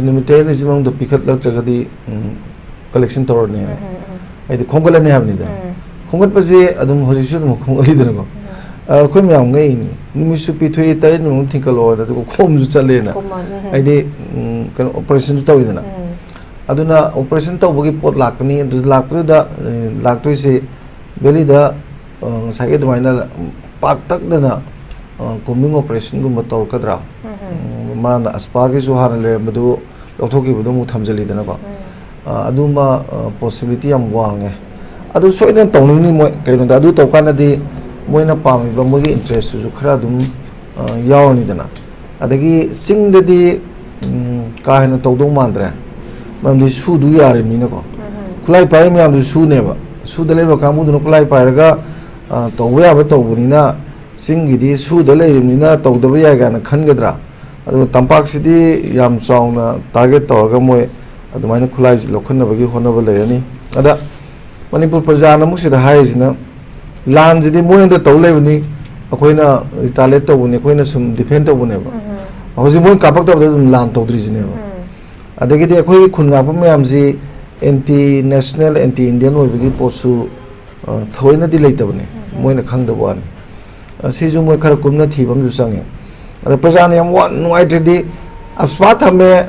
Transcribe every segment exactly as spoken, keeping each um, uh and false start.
ꯅꯨꯃꯤꯠ ꯇꯔꯦꯠꯅꯤꯁꯤ ꯃꯅꯨꯡꯗ ꯄꯤꯈꯠꯂꯛꯇ꯭ꯔꯒꯗꯤ ꯎꯝ, ꯀꯂꯦꯛꯁꯟ ꯇꯧꯔꯅꯦꯅ꯫ ꯎꯝ, ꯎꯝ, ꯍꯥꯏꯗꯤ ꯈꯣꯝꯒꯠꯂꯅꯤ ꯍꯥꯏꯕꯅꯤꯗ꯫ ꯎꯝ, ꯈꯣꯝꯒꯠꯄꯁꯦ ꯑꯗꯨꯝ ꯍꯧꯖꯤꯛꯁꯨ ꯑꯗꯨꯝ ꯈꯣꯝꯒꯠꯂꯤꯗꯅꯀꯣ꯫ ꯎꯝ, ꯑ, ꯑꯩꯈꯣꯏ ꯃꯌꯥꯝ ꯉꯛꯏꯅꯤ꯫ ꯅꯨꯃꯤꯠꯁꯨ ꯄꯤꯊꯣꯛꯏ, ꯇꯔꯦꯠꯅꯤ ꯃꯅꯨꯡꯗ ꯊꯤꯡꯀꯠꯂꯛꯑꯣꯅ, ꯑꯗꯨꯒ ꯈꯣꯝꯁꯨ ꯆꯠꯂꯦꯅ꯫ ꯈꯣꯝꯃꯣ, ꯎꯝ, ꯎꯝ꯫ ꯍꯥꯏꯗꯤ ꯎꯝ, ꯀꯩꯅꯣ, ꯑꯣꯄꯔꯦꯁꯟꯁꯨ ꯇꯧꯋꯤꯗꯅ꯫ ꯎꯝ, ꯑꯗꯨꯅ ꯑꯣꯄꯔꯦꯁꯟ ꯇꯧꯕꯒꯤ ꯄꯣꯠ ꯂꯥꯛꯀꯅꯤ, ꯑꯗꯨ ꯂꯥꯛꯄꯗꯨꯗ ꯑ, ꯂꯥꯛꯇꯣꯏꯁꯦ ꯚꯦꯂꯤꯗ ꯑ, ꯉꯁꯥꯏꯒꯤ ꯑꯗꯨꯃꯥꯏꯅ ꯄꯥꯛꯇꯛꯅꯅ ꯀꯨꯝꯕꯤꯡ ꯑꯣꯄꯔꯦꯁꯟꯒꯨꯝꯕ ꯇꯧꯔꯛꯀꯗ꯭ꯔꯥ? ꯎꯝ, ꯎꯝ꯫ ꯎꯝ, ꯃꯥꯅ ꯑꯁꯄꯥꯒꯤꯁꯨ ꯍꯥꯟꯅ ꯂꯩꯔꯝꯕꯗꯨ ꯂꯧꯊꯣꯛꯈꯤꯕꯗꯨ ꯑꯃꯨꯛ ꯊꯝꯖꯤꯜꯂꯤꯗꯅꯀꯣ꯫ ꯎꯝ, ꯑ, ꯑꯗꯨꯝꯕ ꯄꯣꯁꯤꯕꯤꯂꯤꯇꯤ ꯌꯥꯝ ꯋꯥꯡꯉꯦ꯫ ꯑꯗꯨ ꯁꯣꯏꯗꯅ ꯇꯧꯅꯤꯡꯅꯤ ꯃꯣꯏ꯫ ꯀꯩꯅꯣꯗ ꯑꯗꯨ ꯇꯧꯀꯥꯟꯗꯗꯤ ꯃꯣꯏꯅ ꯄꯥꯝꯃꯤꯕ ꯃꯣꯏꯒꯤ ꯏꯟꯇꯔꯦꯁꯇꯨꯁꯨ ꯈꯔ ꯑꯗꯨꯝ ꯑ, ꯌꯥꯎꯔꯅꯤꯗꯅ꯫ ꯑꯗꯒꯤ ꯆꯤꯡꯗꯗꯤ ꯎꯝ, ꯀꯥ ꯍꯦꯟꯅ ꯇꯧꯗꯧ ꯃꯥꯟꯗ꯭ꯔꯦ, ꯃꯔꯝꯗꯤ ꯁꯨꯗꯨ ꯌꯥꯔꯤꯕꯅꯤꯅꯀꯣ꯫ ꯎꯝ, ꯎꯝ꯫ ꯈꯨꯠꯂꯥꯏ ꯄꯥꯏꯔꯤ ꯃꯌꯥꯝꯗꯨ ꯁꯨꯅꯦꯕ꯫ ꯁꯨꯗ ꯂꯩꯕ ꯀꯥꯡꯕꯨꯗꯨꯅ ꯈꯨꯠꯂꯥꯏ ꯄꯥꯏꯔꯒ ꯑ, ꯇꯧꯕ ꯌꯥꯕ ꯇꯧꯕꯅꯤꯅ, ꯆꯤꯡꯒꯤꯗꯤ ꯁꯨꯗ ꯂꯩꯔꯤꯕꯅꯤꯅ ꯇꯧꯗꯕ ꯌꯥꯏ ꯀꯥꯏꯅ ꯈꯟꯒꯗ꯭ꯔꯥ? ꯑꯗꯨꯒ ꯇꯝꯄꯥꯛꯁꯤꯗꯤ ꯌꯥꯝ ꯆꯥꯎꯅ ꯇꯥꯔꯒꯦꯠ ꯇꯧꯔꯒ ꯃꯣꯏ ꯑꯗꯨꯃꯥꯏꯅ ꯈꯨꯠꯂꯥꯏꯁꯤ ꯂꯧꯈꯠꯅꯕꯒꯤ ꯍꯣꯠꯅꯕ ꯂꯩꯔꯅꯤ꯫ ꯑꯗ ꯃꯅꯤꯄꯨꯔ ꯄ꯭ꯔꯖꯥꯅ ꯑꯃꯨꯛ ꯁꯤꯗ ꯍꯥꯏꯔꯤꯁꯤꯅ, ꯂꯥꯟꯁꯤꯗꯤ ꯃꯣꯏꯅꯗ ꯇꯧ ꯂꯩꯕꯅꯤ, ꯑꯩꯈꯣꯏꯅ ꯔꯤꯇꯥꯂꯤꯌꯦꯠ ꯇꯧꯕꯅꯤ, ꯑꯩꯈꯣꯏꯅ ꯁꯨꯝ ꯗꯤꯐꯦꯟ ꯇꯧꯕꯅꯦꯕ꯫ ꯎꯝ, ꯎꯝ꯫ ꯍꯧꯖꯤꯛ ꯃꯣꯏ ꯀꯥꯞꯄꯛꯇꯕꯗ ꯑꯗꯨꯝ ꯂꯥꯟ ꯇꯧꯗ꯭ꯔꯤꯁꯤꯅꯦꯕ꯫ ꯎꯝ꯫ ꯑꯗꯒꯤꯗꯤ ꯑꯩꯈꯣꯏꯒꯤ ꯈꯨꯟ ꯉꯥꯛꯄ ꯃꯌꯥꯝꯁꯤ ꯑꯦꯟꯇꯤ ꯅꯦꯁꯅꯦꯜ, ꯑꯦꯟꯇꯤ ꯏꯟꯗꯤꯌꯟ ꯑꯣꯏꯕꯒꯤ ꯄꯣꯠꯁꯨ ꯑ, ꯊꯑꯣꯏꯅꯗꯤ ꯂꯩꯇꯕꯅꯤ, ꯎꯝ, ꯎꯝ꯫ ꯃꯣꯏꯅ ꯈꯪꯗꯕ ꯋꯥꯅꯤ꯫ ꯑ, ꯁꯤꯁꯨ ꯃꯣꯏ ꯈꯔ ꯀꯨꯞꯅ ꯊꯤꯕ ꯑꯃꯁꯨ ꯆꯪꯉꯦ꯫ ꯑꯗ ꯄ꯭ꯔꯖꯥꯅ ꯌꯥꯝ ꯋꯥ-, ꯅꯨꯡꯉꯥꯏꯇ꯭ꯔꯗꯤ, ꯑꯁꯄꯥ ꯊꯝꯃꯦ,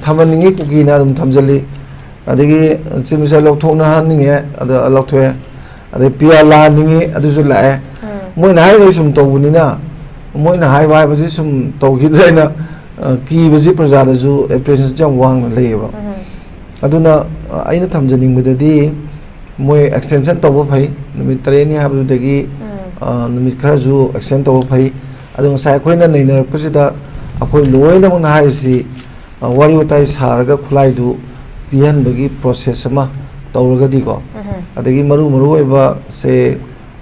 ꯊꯝꯍꯟꯅꯤꯡꯉꯤ ꯀꯨꯀꯤꯅ ꯑꯗꯨꯝ ꯊꯝꯖꯜꯂꯤ, ꯑꯗꯒꯤ ꯆꯤꯞ ꯃꯤꯅꯤꯁꯇꯔ ꯂꯧꯊꯣꯛꯅꯍꯟꯅꯤꯡꯉꯦ, ꯑꯗ ꯂꯧꯊꯣꯛꯑꯦ, ꯑꯗꯩ ꯄꯤ ꯑꯥꯔ ꯂꯥꯛꯍꯟꯅꯤꯡꯉꯤ, ꯑꯗꯨꯁꯨ ꯂꯥꯛꯑꯦ꯫ ꯎꯝ꯫ ꯃꯣꯏꯅ ꯍꯥꯏꯔꯤꯉꯩ ꯁꯨꯝ ꯇꯧꯕꯅꯤꯅ, ꯃꯣꯏꯅ ꯍꯥꯏꯕ ꯍꯥꯏꯕꯁꯤ ꯁꯨꯝ ꯇꯧꯈꯤꯗ꯭ꯔꯦꯅ, ꯑ, ꯀꯤꯕꯁꯤ ꯄ꯭ꯔꯖꯥꯗꯁꯨ ꯑꯦꯄ꯭ꯔꯤꯁꯤꯌꯦꯁꯟꯁꯤ ꯌꯥꯝ ꯋꯥꯡꯅ ꯂꯩꯌꯦꯕ꯫ ꯎꯝ꯫ ꯑꯗꯨꯅ, ꯑ, ꯑꯩꯅ ꯊꯝꯖꯅꯤꯡꯕꯗꯗꯤ, ꯃꯣꯏ ꯑꯦꯛꯁꯇꯦꯟꯁꯟ ꯇꯧꯕ ꯐꯩ, ꯅꯨꯃꯤꯠ ꯇꯔꯦꯠꯅꯤ ꯍꯥꯏꯕꯗꯨꯗꯒꯤ, ꯎꯝ꯫ ꯑ, ꯅꯨꯃꯤꯠ ꯈꯔꯁꯨ ꯑꯦꯛꯁꯇꯦꯟ ꯇꯧꯕ ꯐꯩ꯫ ꯑꯗꯣ ꯉꯁꯥꯏ ꯑꯩꯈꯣꯏꯅ ꯅꯩꯅꯔꯛꯄꯁꯤꯗ ꯑꯩꯈꯣꯏ ꯂꯣꯏꯅꯃꯛꯅ ꯍꯥꯏꯔꯤꯁꯤ, ꯑ, ꯋꯥꯔꯤ ꯋꯥꯇꯥꯏ ꯁꯥꯔꯒ ꯈꯨꯠꯂꯥꯏꯗꯨ ꯄꯤꯍꯟꯕꯒꯤ ꯄ꯭ꯔꯣꯁꯦꯁ ꯑꯃ ꯇꯧꯔꯒꯗꯤꯀꯣ, ꯎꯝ꯫ ꯑꯗꯒꯤ ꯃꯔꯨ ꯃꯔꯨ ꯑꯣꯏꯕ ꯁꯦ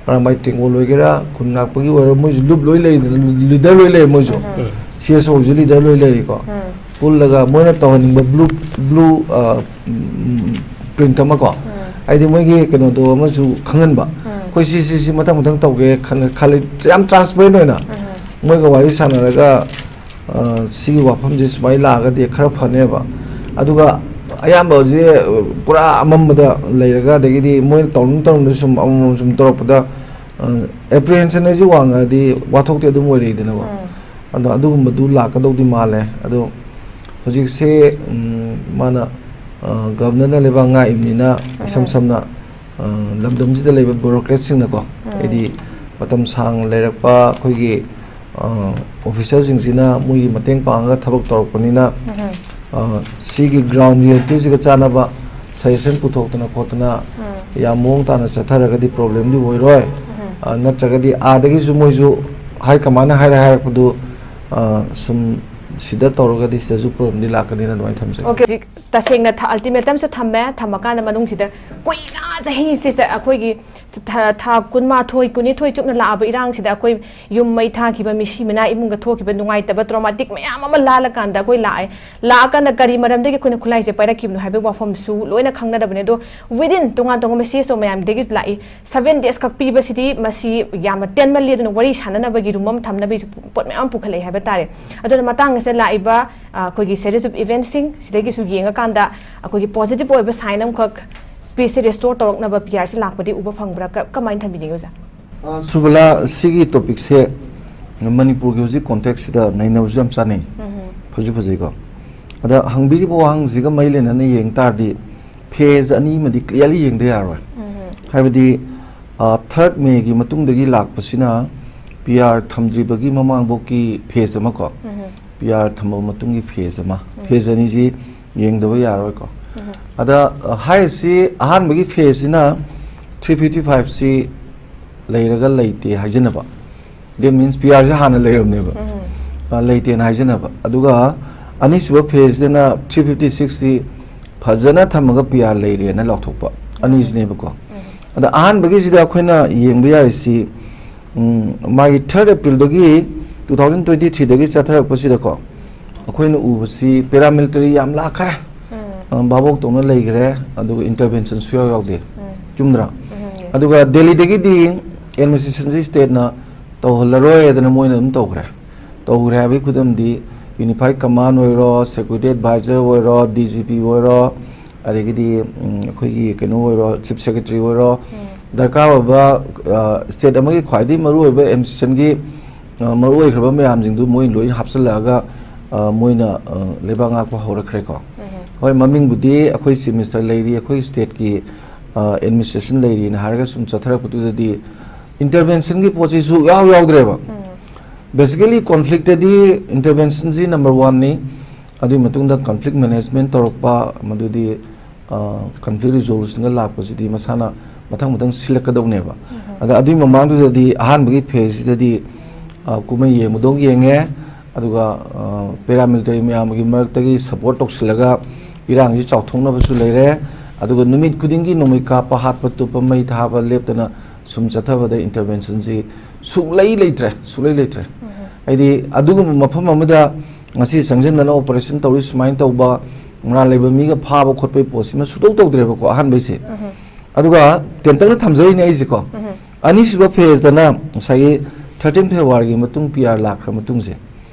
ꯑꯔꯥꯝꯕꯥꯏ ꯇꯦꯡꯒꯣꯜ ꯑꯣꯏꯒꯦꯔꯥ, ꯈꯨꯟ ꯉꯥꯛꯄꯒꯤ ꯑꯣꯏꯔꯣ, ꯃꯣꯏꯁꯨ ꯂꯨꯞ ꯂꯣꯏ ꯂꯩꯔꯤꯗꯅ, ꯂꯤꯗꯔ ꯂꯣꯏ ꯂꯩꯔꯦ ꯃꯣꯏꯁꯨ꯫ ꯎꯝ꯫ ꯁꯤ ꯑꯦꯁ ꯑꯣꯁꯨ ꯂꯤꯗꯔ ꯂꯣꯏ ꯂꯩꯔꯤꯀꯣ꯫ ꯎꯝ꯫ ꯄꯨꯜꯂꯒ ꯃꯣꯏꯅ ꯇꯧꯍꯟꯅꯤꯡꯕ ꯕ꯭ꯂꯨ, ꯕ꯭ꯂꯨ, ꯑ, ꯎꯝ, ꯄ꯭ꯔꯤꯟꯠ ꯑꯃꯀꯣ꯫ ꯎꯝ꯫ ꯍꯥꯏꯗꯤ ꯃꯣꯏꯒꯤ ꯀꯩꯅꯣꯗꯣ ꯑꯃꯁꯨ ꯈꯪꯍꯟꯕ꯫ ꯎꯝ꯫ ꯑꯩꯈꯣꯏ ꯁꯤ, ꯁꯤ, ꯁꯤ ꯃꯊꯪ ꯃꯊꯪ ꯇꯧꯒꯦ ꯈꯟ-, ꯈꯜꯂꯤ꯫ ꯌꯥꯝ ꯇ꯭ꯔꯥꯟꯁꯄꯦꯔꯦꯟ ꯑꯣꯏꯅ ꯎꯝ꯫ ꯃꯣꯏꯒ ꯋꯥꯔꯤ ꯁꯥꯟꯅꯔꯒ, ꯑ, ꯁꯤꯒꯤ ꯋꯥꯐꯝꯁꯦ ꯁꯨꯃꯥꯏꯅ ꯂꯥꯛꯑꯒꯗꯤ ꯈꯔ ꯐꯅꯦꯕ꯫ ꯑꯗꯨꯒ ꯑꯌꯥꯝꯕꯁꯦ, ꯑ, ꯄꯨꯔꯥ ꯑꯃꯝꯕꯗ ꯂꯩꯔꯒ, ꯑꯗꯒꯤꯗꯤ ꯃꯣꯏꯅ ꯇꯧꯔꯝ ꯇꯧꯔꯝꯗ ꯁꯨꯝ ꯑꯃꯃꯝ ꯁꯨꯝ ꯇꯧꯔꯛꯄꯗ, ꯑ, ꯑꯦꯄ꯭ꯔꯤꯍꯦꯟꯁꯟ ꯍꯥꯏꯁꯦ ꯋꯥꯡꯉꯛꯑꯗꯤ ꯋꯥꯊꯣꯛꯇꯤ ꯑꯗꯨꯝ ꯑꯣꯏꯔꯛꯏꯗꯅꯀꯣ꯫ ꯎꯝ꯫ ꯑꯗꯣ ꯑꯗꯨꯒꯨꯝꯕꯗꯨ ꯂꯥꯛꯀꯗꯧꯗꯤ ꯃꯥꯜꯂꯦ꯫ ꯑꯗꯣ ꯍꯧꯖꯤꯛꯁꯦ, ꯎꯝ, ꯃꯥꯅ, ꯑ, ꯒꯚꯔꯅꯔꯅ ꯂꯩꯕꯥꯛ ꯉꯥꯛꯏꯕꯅꯤꯅ, ꯏꯁꯝ ꯎꯝ꯫ ꯁꯝꯅ, ꯑ, ꯂꯝꯗꯝꯁꯤꯗ ꯂꯩꯕ ꯕ꯭ꯌꯨꯔꯣꯀ꯭ꯔꯦꯠꯁꯤꯡꯅꯀꯣ, ꯎꯝ꯫ ꯍꯥꯏꯗꯤ ꯃꯇꯝ ꯁꯥꯡꯅ ꯂꯩꯔꯛꯄ ꯑꯩꯈꯣꯏꯒꯤ, ꯑ, ꯑꯣꯐꯤꯁꯔꯁꯤꯡꯁꯤꯅ ꯃꯣꯏꯒꯤ ꯃꯇꯦꯡ ꯄꯥꯡꯉꯒ ꯊꯕꯛ ꯇꯧꯔꯛꯄꯅꯤꯅ, ꯎꯝ꯫ ꯑ, ꯁꯤꯒꯤ ꯒ꯭ꯔꯥꯎꯟ ꯔꯤꯌꯦꯂꯤꯇꯤꯁꯤꯒ ꯆꯥꯟꯅꯕ ꯁꯖꯦꯁꯟ ꯄꯨꯊꯣꯛꯇꯅ ꯈꯣꯠꯇꯅ ꯎꯝ꯫ ꯌꯥꯝ ꯃꯑꯣꯡ ꯇꯥꯅ ꯆꯠꯊꯔꯒꯗꯤ ꯄ꯭ꯔꯣꯕ꯭ꯂꯦꯝꯗꯤ ꯑꯣꯏꯔꯣꯏ꯫ ꯎꯝ꯫ ꯑ, ꯅꯠꯇ꯭ꯔꯒꯗꯤ ꯑꯥꯗꯒꯤꯁꯨ ꯃꯣꯏꯁꯨ ꯍꯥꯏ ꯀꯃꯥꯟꯅ ꯍꯥꯏꯔ ꯍꯥꯏꯔꯛꯄꯗꯨ, ꯑ, ꯁꯨꯝ ꯁꯤꯗ ꯇꯧꯔꯒꯗꯤ ꯁꯤꯗꯁꯨ ꯄ꯭ꯔꯣꯕ꯭ꯂꯦꯝꯗꯤ ꯂꯥꯛꯀꯅꯤꯅ ꯑꯗꯨꯃꯥꯏꯅ ꯊꯝꯖꯒꯦ꯫ ꯑꯣꯀꯦ, ꯍꯧꯖꯤꯛ ꯇꯁꯦꯡꯅ ꯊꯥ-, ꯑꯜꯇꯤꯃꯦꯇꯝꯁꯨ ꯊꯝꯃꯦ, ꯊꯝꯃꯀꯥꯟꯗ ꯃꯅꯨꯡꯁꯤꯗ ꯀꯨꯏꯅ ꯆꯍꯤꯁꯦ ꯆ-, ꯑꯩꯈꯣꯏꯒꯤ ꯊꯥ, ꯊꯥ ꯀꯨꯟꯃꯥꯊꯣꯏ, ꯀꯨꯟꯅꯤꯊꯣꯏ ꯆꯨꯞꯅ ꯂꯥꯛꯑꯕ ꯏꯔꯥꯡꯁꯤꯗ ꯑꯩꯈꯣꯏ ꯌꯨꯝ ꯃꯩ ꯊꯥꯈꯤꯕ, ꯃꯤꯁꯤ ꯃꯤꯅꯥ ꯏꯃꯨꯡꯗ ꯊꯣꯛꯈꯤꯕ ꯅꯨꯡꯉꯥꯏꯇꯕ ꯇ꯭ꯔꯣꯃꯥꯇꯤꯛ ꯃꯌꯥꯝ ꯑꯃ ꯂꯥꯜꯂꯀꯥꯟꯗ ꯑꯩꯈꯣꯏ ꯂꯥꯛꯑꯦ꯫ ꯂꯥꯛꯑꯀꯥꯟꯗ ꯀꯔꯤ ꯃꯔꯝꯗꯒꯤ ꯑꯩꯈꯣꯏꯅ ꯈꯨꯠꯂꯥꯏꯁꯦ ꯄꯥꯏꯔꯛꯈꯤꯕꯅꯣ ꯍꯥꯏꯕꯒꯤ ꯋꯥꯐꯝꯁꯨ ꯂꯣꯏꯅ ꯈꯪꯅꯔꯕꯅꯦ꯫ ꯑꯗꯣ within ꯇꯣꯉꯥꯟ ꯇꯣꯉꯥꯟꯕ ꯁꯤ ꯑꯦꯁ ꯑꯣ ꯃꯌꯥꯝꯗꯒꯤ ꯂꯥꯛꯏ꯫ Seven days ꯈꯛ ꯄꯤꯕꯁꯤꯗꯤ ꯃꯁꯤ ꯌꯥꯝꯅ ꯇꯦꯟꯃꯜꯂꯤ, ꯑꯗꯨꯅ ꯋꯥꯔꯤ ꯁꯥꯟꯅꯅꯕꯒꯤ ꯔꯨꯝ ꯑꯃ ꯊꯝꯅꯕꯒꯤ ꯄꯣꯠ ꯃꯌꯥꯝ ꯑꯃ ꯄꯨꯈꯠꯂꯛꯏ ꯍꯥꯏꯕ ꯇꯥꯔꯦ꯫ ꯑꯗꯨꯅ ꯃꯇꯥꯡ ꯑꯁꯤꯗ ꯂꯥꯛꯏꯕ, ꯑ, ꯑꯩꯈꯣꯏꯒꯤ series of eventꯁꯤꯡ ꯁꯤꯗꯒꯤꯁꯨ ꯌꯦꯡꯉꯀꯥꯟꯗ ꯑꯩꯈꯣꯏꯒꯤ positive ꯑꯣꯏꯕ sign ꯑꯃꯈꯛ peaceꯁꯦ restore ꯇꯧꯔꯛꯅꯕ ꯄꯤ ꯑꯥꯔꯁꯤ ꯂꯥꯛꯄꯗꯤ ꯎꯕ ꯐꯪꯕ꯭ꯔꯥ? ꯀ-, ꯀꯃꯥꯏꯅ ꯊꯝꯕꯤꯅꯤꯡꯉꯤ ꯑꯣꯖꯥ? ꯑ, ꯁꯨꯕꯂꯥ, ꯁꯤꯒꯤ topicꯁꯦ ꯃꯅꯤꯄꯨꯔꯒꯤ ꯍꯧꯖꯤꯛ contextꯁꯤꯗ ꯅꯩꯅꯕꯁꯨ ꯌꯥꯝ ꯆꯥꯅꯩ꯫ ꯎꯝ꯫ ꯐꯁꯨ ꯐꯖꯩꯀꯣ꯫ ꯑꯗ ꯍꯪꯕꯤꯔꯤꯕ ꯋꯥꯍꯪꯁꯤꯒ ꯃꯔꯤ ꯂꯩꯅꯅ ꯌꯦꯡ ꯇꯥꯔꯗꯤ phase ꯑꯅꯤꯃꯗꯤ clearly ꯌꯦꯡꯗ ꯌꯥꯔꯣꯏ꯫ ꯎꯝ꯫ ꯍꯥꯏꯕꯗꯤ, ꯑ, third Mayꯒꯤ ꯃꯇꯨꯡꯗꯒꯤ ꯂꯥꯛꯄꯁꯤꯅ ꯄꯤ ꯑꯥꯔ ꯊꯝꯗ꯭ꯔꯤꯕꯒꯤ ꯃꯃꯥꯡꯐꯥꯎꯀꯤ phase ꯑꯃ ꯀꯣ, ꯎꯝ꯫ ꯄꯤ ꯑꯥꯔ ꯊꯝꯃꯕ ꯃꯇꯨꯡꯒꯤ phase ꯑꯃ, ꯎꯝ꯫ Phase ꯑꯅꯤꯁꯤ ꯌꯦꯡꯗꯕ ꯌꯥꯔꯣꯏꯀꯣ꯫ ꯎꯝ꯫ ꯑꯗ, ꯑ, ꯍꯥꯏꯔꯤꯁꯤ ꯑꯍꯥꯟꯕꯒꯤ phaseꯁꯤꯅ three fifty fiveꯁꯤ ꯂꯩꯔꯒ ꯂꯩꯇꯦ ꯍꯥꯏꯖꯅꯕ, that means ꯄꯤ ꯑꯥꯔꯁꯦ ꯍꯥꯟꯅ ꯂꯩꯔꯝꯅꯦꯕ꯫ ꯎꯝ꯫ ꯑ, ꯂꯩꯇꯦꯅ ꯍꯥꯏꯖꯅꯕ꯫ ꯑꯗꯨꯒ ꯑꯅꯤꯁꯨꯕ phaseꯁꯤꯗꯅ three fifty sixꯇꯤ ꯐꯖꯅ ꯊꯝꯃꯒ ꯄꯤ ꯑꯥꯔ ꯂꯩꯔꯦꯅ ꯂꯥꯎꯊꯣꯛꯄ꯫ ꯎꯝ꯫ ꯑꯅꯤꯁꯤꯅꯦꯕꯀꯣ꯫ ꯎꯝ꯫ ꯑꯗ ꯑꯍꯥꯟꯕꯒꯤꯁꯤꯗ ꯑꯩꯈꯣꯏꯅ ꯌꯦꯡꯕ ꯌꯥꯔꯤꯁꯤ, ꯎꯝ, ꯃꯥꯒꯤ third Aprilꯗꯒꯤ two thousand twenty threeꯗꯒꯤ ꯆꯠꯊꯔꯛꯄꯁꯤꯗꯀꯣ, ꯑꯩꯈꯣꯏꯅ ꯎꯕꯁꯤ paramilitary ꯌꯥꯝ ꯂꯥꯛꯈ꯭ꯔꯦ꯫ ꯎꯝ꯫ ꯑ, ꯚꯥꯕꯣꯛ ꯇꯧꯅ ꯂꯩꯈ꯭ꯔꯦ, ꯑꯗꯨꯒ intervention ꯁꯨꯌꯥꯎ ꯌꯥꯎꯗꯦ꯫ ꯎꯝ꯫ ꯆꯨꯝꯗ꯭ꯔꯥ? ꯎꯝ, yes꯫ ꯑꯗꯨꯒ ꯗꯦꯜꯂꯤꯗꯒꯤꯗꯤ administrationꯁꯤ stateꯅ ꯇꯧꯍꯜꯂꯔꯣꯏ ꯍꯥꯏꯗꯅ ꯃꯣꯏꯅ ꯑꯗꯨꯝ ꯇꯧꯈ꯭ꯔꯦ꯫ ꯇꯧꯈ꯭ꯔꯦ ꯍꯥꯏꯕꯒꯤ ꯈꯨꯗꯝꯗꯤ, ꯌꯨꯅꯤꯐꯥꯏꯠ ꯀꯃꯥꯟ ꯑꯣꯏꯔꯣ, ꯁꯦꯀ꯭ꯌꯨꯔꯤꯇꯤ ꯑꯦꯗꯚꯥꯏꯖꯔ ꯑꯣꯏꯔꯣ, ꯗꯤ ꯖꯤ ꯄꯤ ꯑꯣꯏꯔꯣ, ꯑꯗꯒꯤꯗꯤ ꯎꯝ, ꯑꯩꯈꯣꯏꯒꯤ ꯀꯩꯅꯣ ꯑꯣꯏꯔꯣ, ꯆꯤꯐ ꯁꯦꯀ꯭ꯔꯦꯇꯔꯤ ꯑꯣꯏꯔꯣ, ꯗꯔꯀꯥꯔ ꯑꯣꯏꯕ ꯁ꯭ꯇꯦꯠ ꯑꯃꯒꯤ ꯈ꯭ꯋꯥꯏꯗꯒꯤ ꯃꯔꯨꯑꯣꯏꯕ ꯑꯦꯗꯃꯤꯅꯤꯁꯇ꯭ꯔꯦꯁꯟꯒꯤ ꯃꯔꯨꯑꯣꯏꯈ꯭ꯔꯕ ꯃꯌꯥꯝꯁꯤꯡꯗꯨ ꯃꯣꯏ ꯂꯣꯏꯅ ꯍꯥꯞꯆꯤꯜꯂꯛꯑꯒ ꯃꯣꯏꯅ ꯂꯩꯕꯥꯛ ꯉꯥꯛꯄ ꯍꯧꯔꯛꯈ꯭ꯔꯦꯀꯣ꯫ ꯍꯣꯏ, ꯃꯃꯤꯡꯕꯨꯗꯤ ꯑꯩꯈꯣꯏ ꯆꯤꯐ ꯃꯤꯅꯤꯁꯇꯔ ꯂꯩꯔꯤ, ꯑꯩꯈꯣꯏ ꯁ꯭ꯇꯦꯠꯀꯤ ꯑꯦꯗꯃꯤꯅꯤꯁꯇ꯭ꯔꯦꯁꯟ ꯂꯩꯔꯤꯅ ꯍꯥꯏꯔꯒ ꯁꯨꯝ ꯆꯠꯊꯔꯛꯄꯗꯨꯗꯗꯤ ꯏꯟꯇꯔꯚꯦꯟꯁꯟꯒꯤ ꯄꯣꯠꯁꯤꯁꯨ ꯌꯥꯎ ꯌꯥꯎꯗ꯭ꯔꯦꯕ꯫ ꯕꯦꯁꯤꯀꯦꯂꯤ ꯀꯣꯟꯐ꯭ꯂꯤꯛꯇꯗꯤ ꯏꯟꯇꯔꯚꯦꯟꯁꯟꯁꯤ ꯅꯝꯕꯔ ꯋꯥꯟꯅꯤ꯫ ꯑꯗꯨꯒꯤ ꯃꯇꯨꯡꯗ ꯀꯟꯐ꯭ꯂꯤꯛ ꯃꯦꯅꯦꯖꯃꯦꯟ ꯇꯧꯔꯛꯄ, ꯃꯗꯨꯗꯤ ꯀꯟꯐ꯭ꯂꯤꯛ ꯔꯤꯖꯣꯂꯨꯁꯟꯒ ꯂꯥꯛꯄꯁꯤꯗꯤ ꯃꯁꯥꯅ ꯃꯊꯪ ꯃꯊꯪ ꯁꯤꯜꯂꯛꯀꯗꯧꯅꯦꯕ꯫ ꯑꯗ ꯑꯗꯨꯒꯤ ꯃꯃꯥꯡꯗꯨꯗꯗꯤ ꯑꯍꯥꯟꯕꯒꯤ ꯐꯦꯁꯁꯤꯗꯗꯤ ꯀꯨꯝꯍꯩ ꯌꯦꯡꯕꯗꯧ ꯌꯦꯡꯉꯦ, ꯑꯗꯨꯒ ꯄꯦꯔꯥꯃꯤꯂꯤꯇꯔꯤ ꯃꯌꯥꯝꯒꯤ ꯃꯔꯛꯇꯒꯤ ꯁꯄꯣꯔꯠ ꯇꯧꯁꯤꯜꯂꯒ ꯏꯔꯥꯡꯁꯤ ꯆꯥꯎꯊꯣꯛꯅꯕꯁꯨ ꯂꯩꯔꯦ, ꯑꯗꯨꯒ ꯅꯨꯃꯤꯠ ꯈꯨꯗꯤꯡꯒꯤ ꯅꯣꯡꯃꯩ ꯀꯥꯞꯄ, ꯍꯥꯠꯄ, ꯇꯨꯞꯄ, ꯃꯩ ꯊꯥꯕ ꯂꯦꯞꯇꯅ ꯁꯨꯝ ꯆꯠꯊꯕꯗ ꯏꯟꯇꯔꯚꯦꯟꯁꯟꯁꯤ ꯁꯨꯛꯂꯩ ꯂꯩꯇ꯭ꯔꯦ, ꯁꯨꯛꯂꯩ ꯂꯩꯇ꯭ꯔꯦ꯫ ꯍꯥꯏꯗꯤ ꯑꯗꯨꯒꯨꯝꯕ ꯃꯐꯝ ꯑꯃꯗ ꯉꯁꯤ ꯆꯪꯁꯤꯟꯗꯅ ꯑꯣꯄꯔꯦꯁꯟ ꯇꯧꯔꯤ, ꯁꯨꯃꯥꯏꯅ ꯇꯧꯕ, ꯃꯔꯥꯜ ꯂꯩꯕ ꯃꯤꯒ ꯐꯥꯕ ꯈꯣꯠꯄꯒꯤ ꯄꯣꯠꯁꯤꯃ ꯁꯨꯛꯇꯧ ꯇꯧꯗ꯭ꯔꯦꯕꯀꯣ ꯑꯍꯥꯟꯕꯩꯁꯦ꯫ ꯑꯗꯨꯒ ꯇꯦꯟꯇꯛꯅ ꯊꯝꯖꯔꯤꯅꯦ ꯑꯩꯁꯦꯀꯣ꯫ ꯑꯅꯤꯁꯨꯕ ꯐꯦꯁꯇꯅ ꯉꯁꯥꯏꯒꯤ ꯊꯥꯔꯇꯤꯟ ꯐꯦꯕ꯭ꯔꯨꯋꯥꯔꯤꯒꯤ ꯃꯇꯨꯡ ꯄꯤ ꯑꯥꯔ ꯂꯥꯛꯈ꯭ꯔ ꯃꯇꯨꯡꯁꯦ,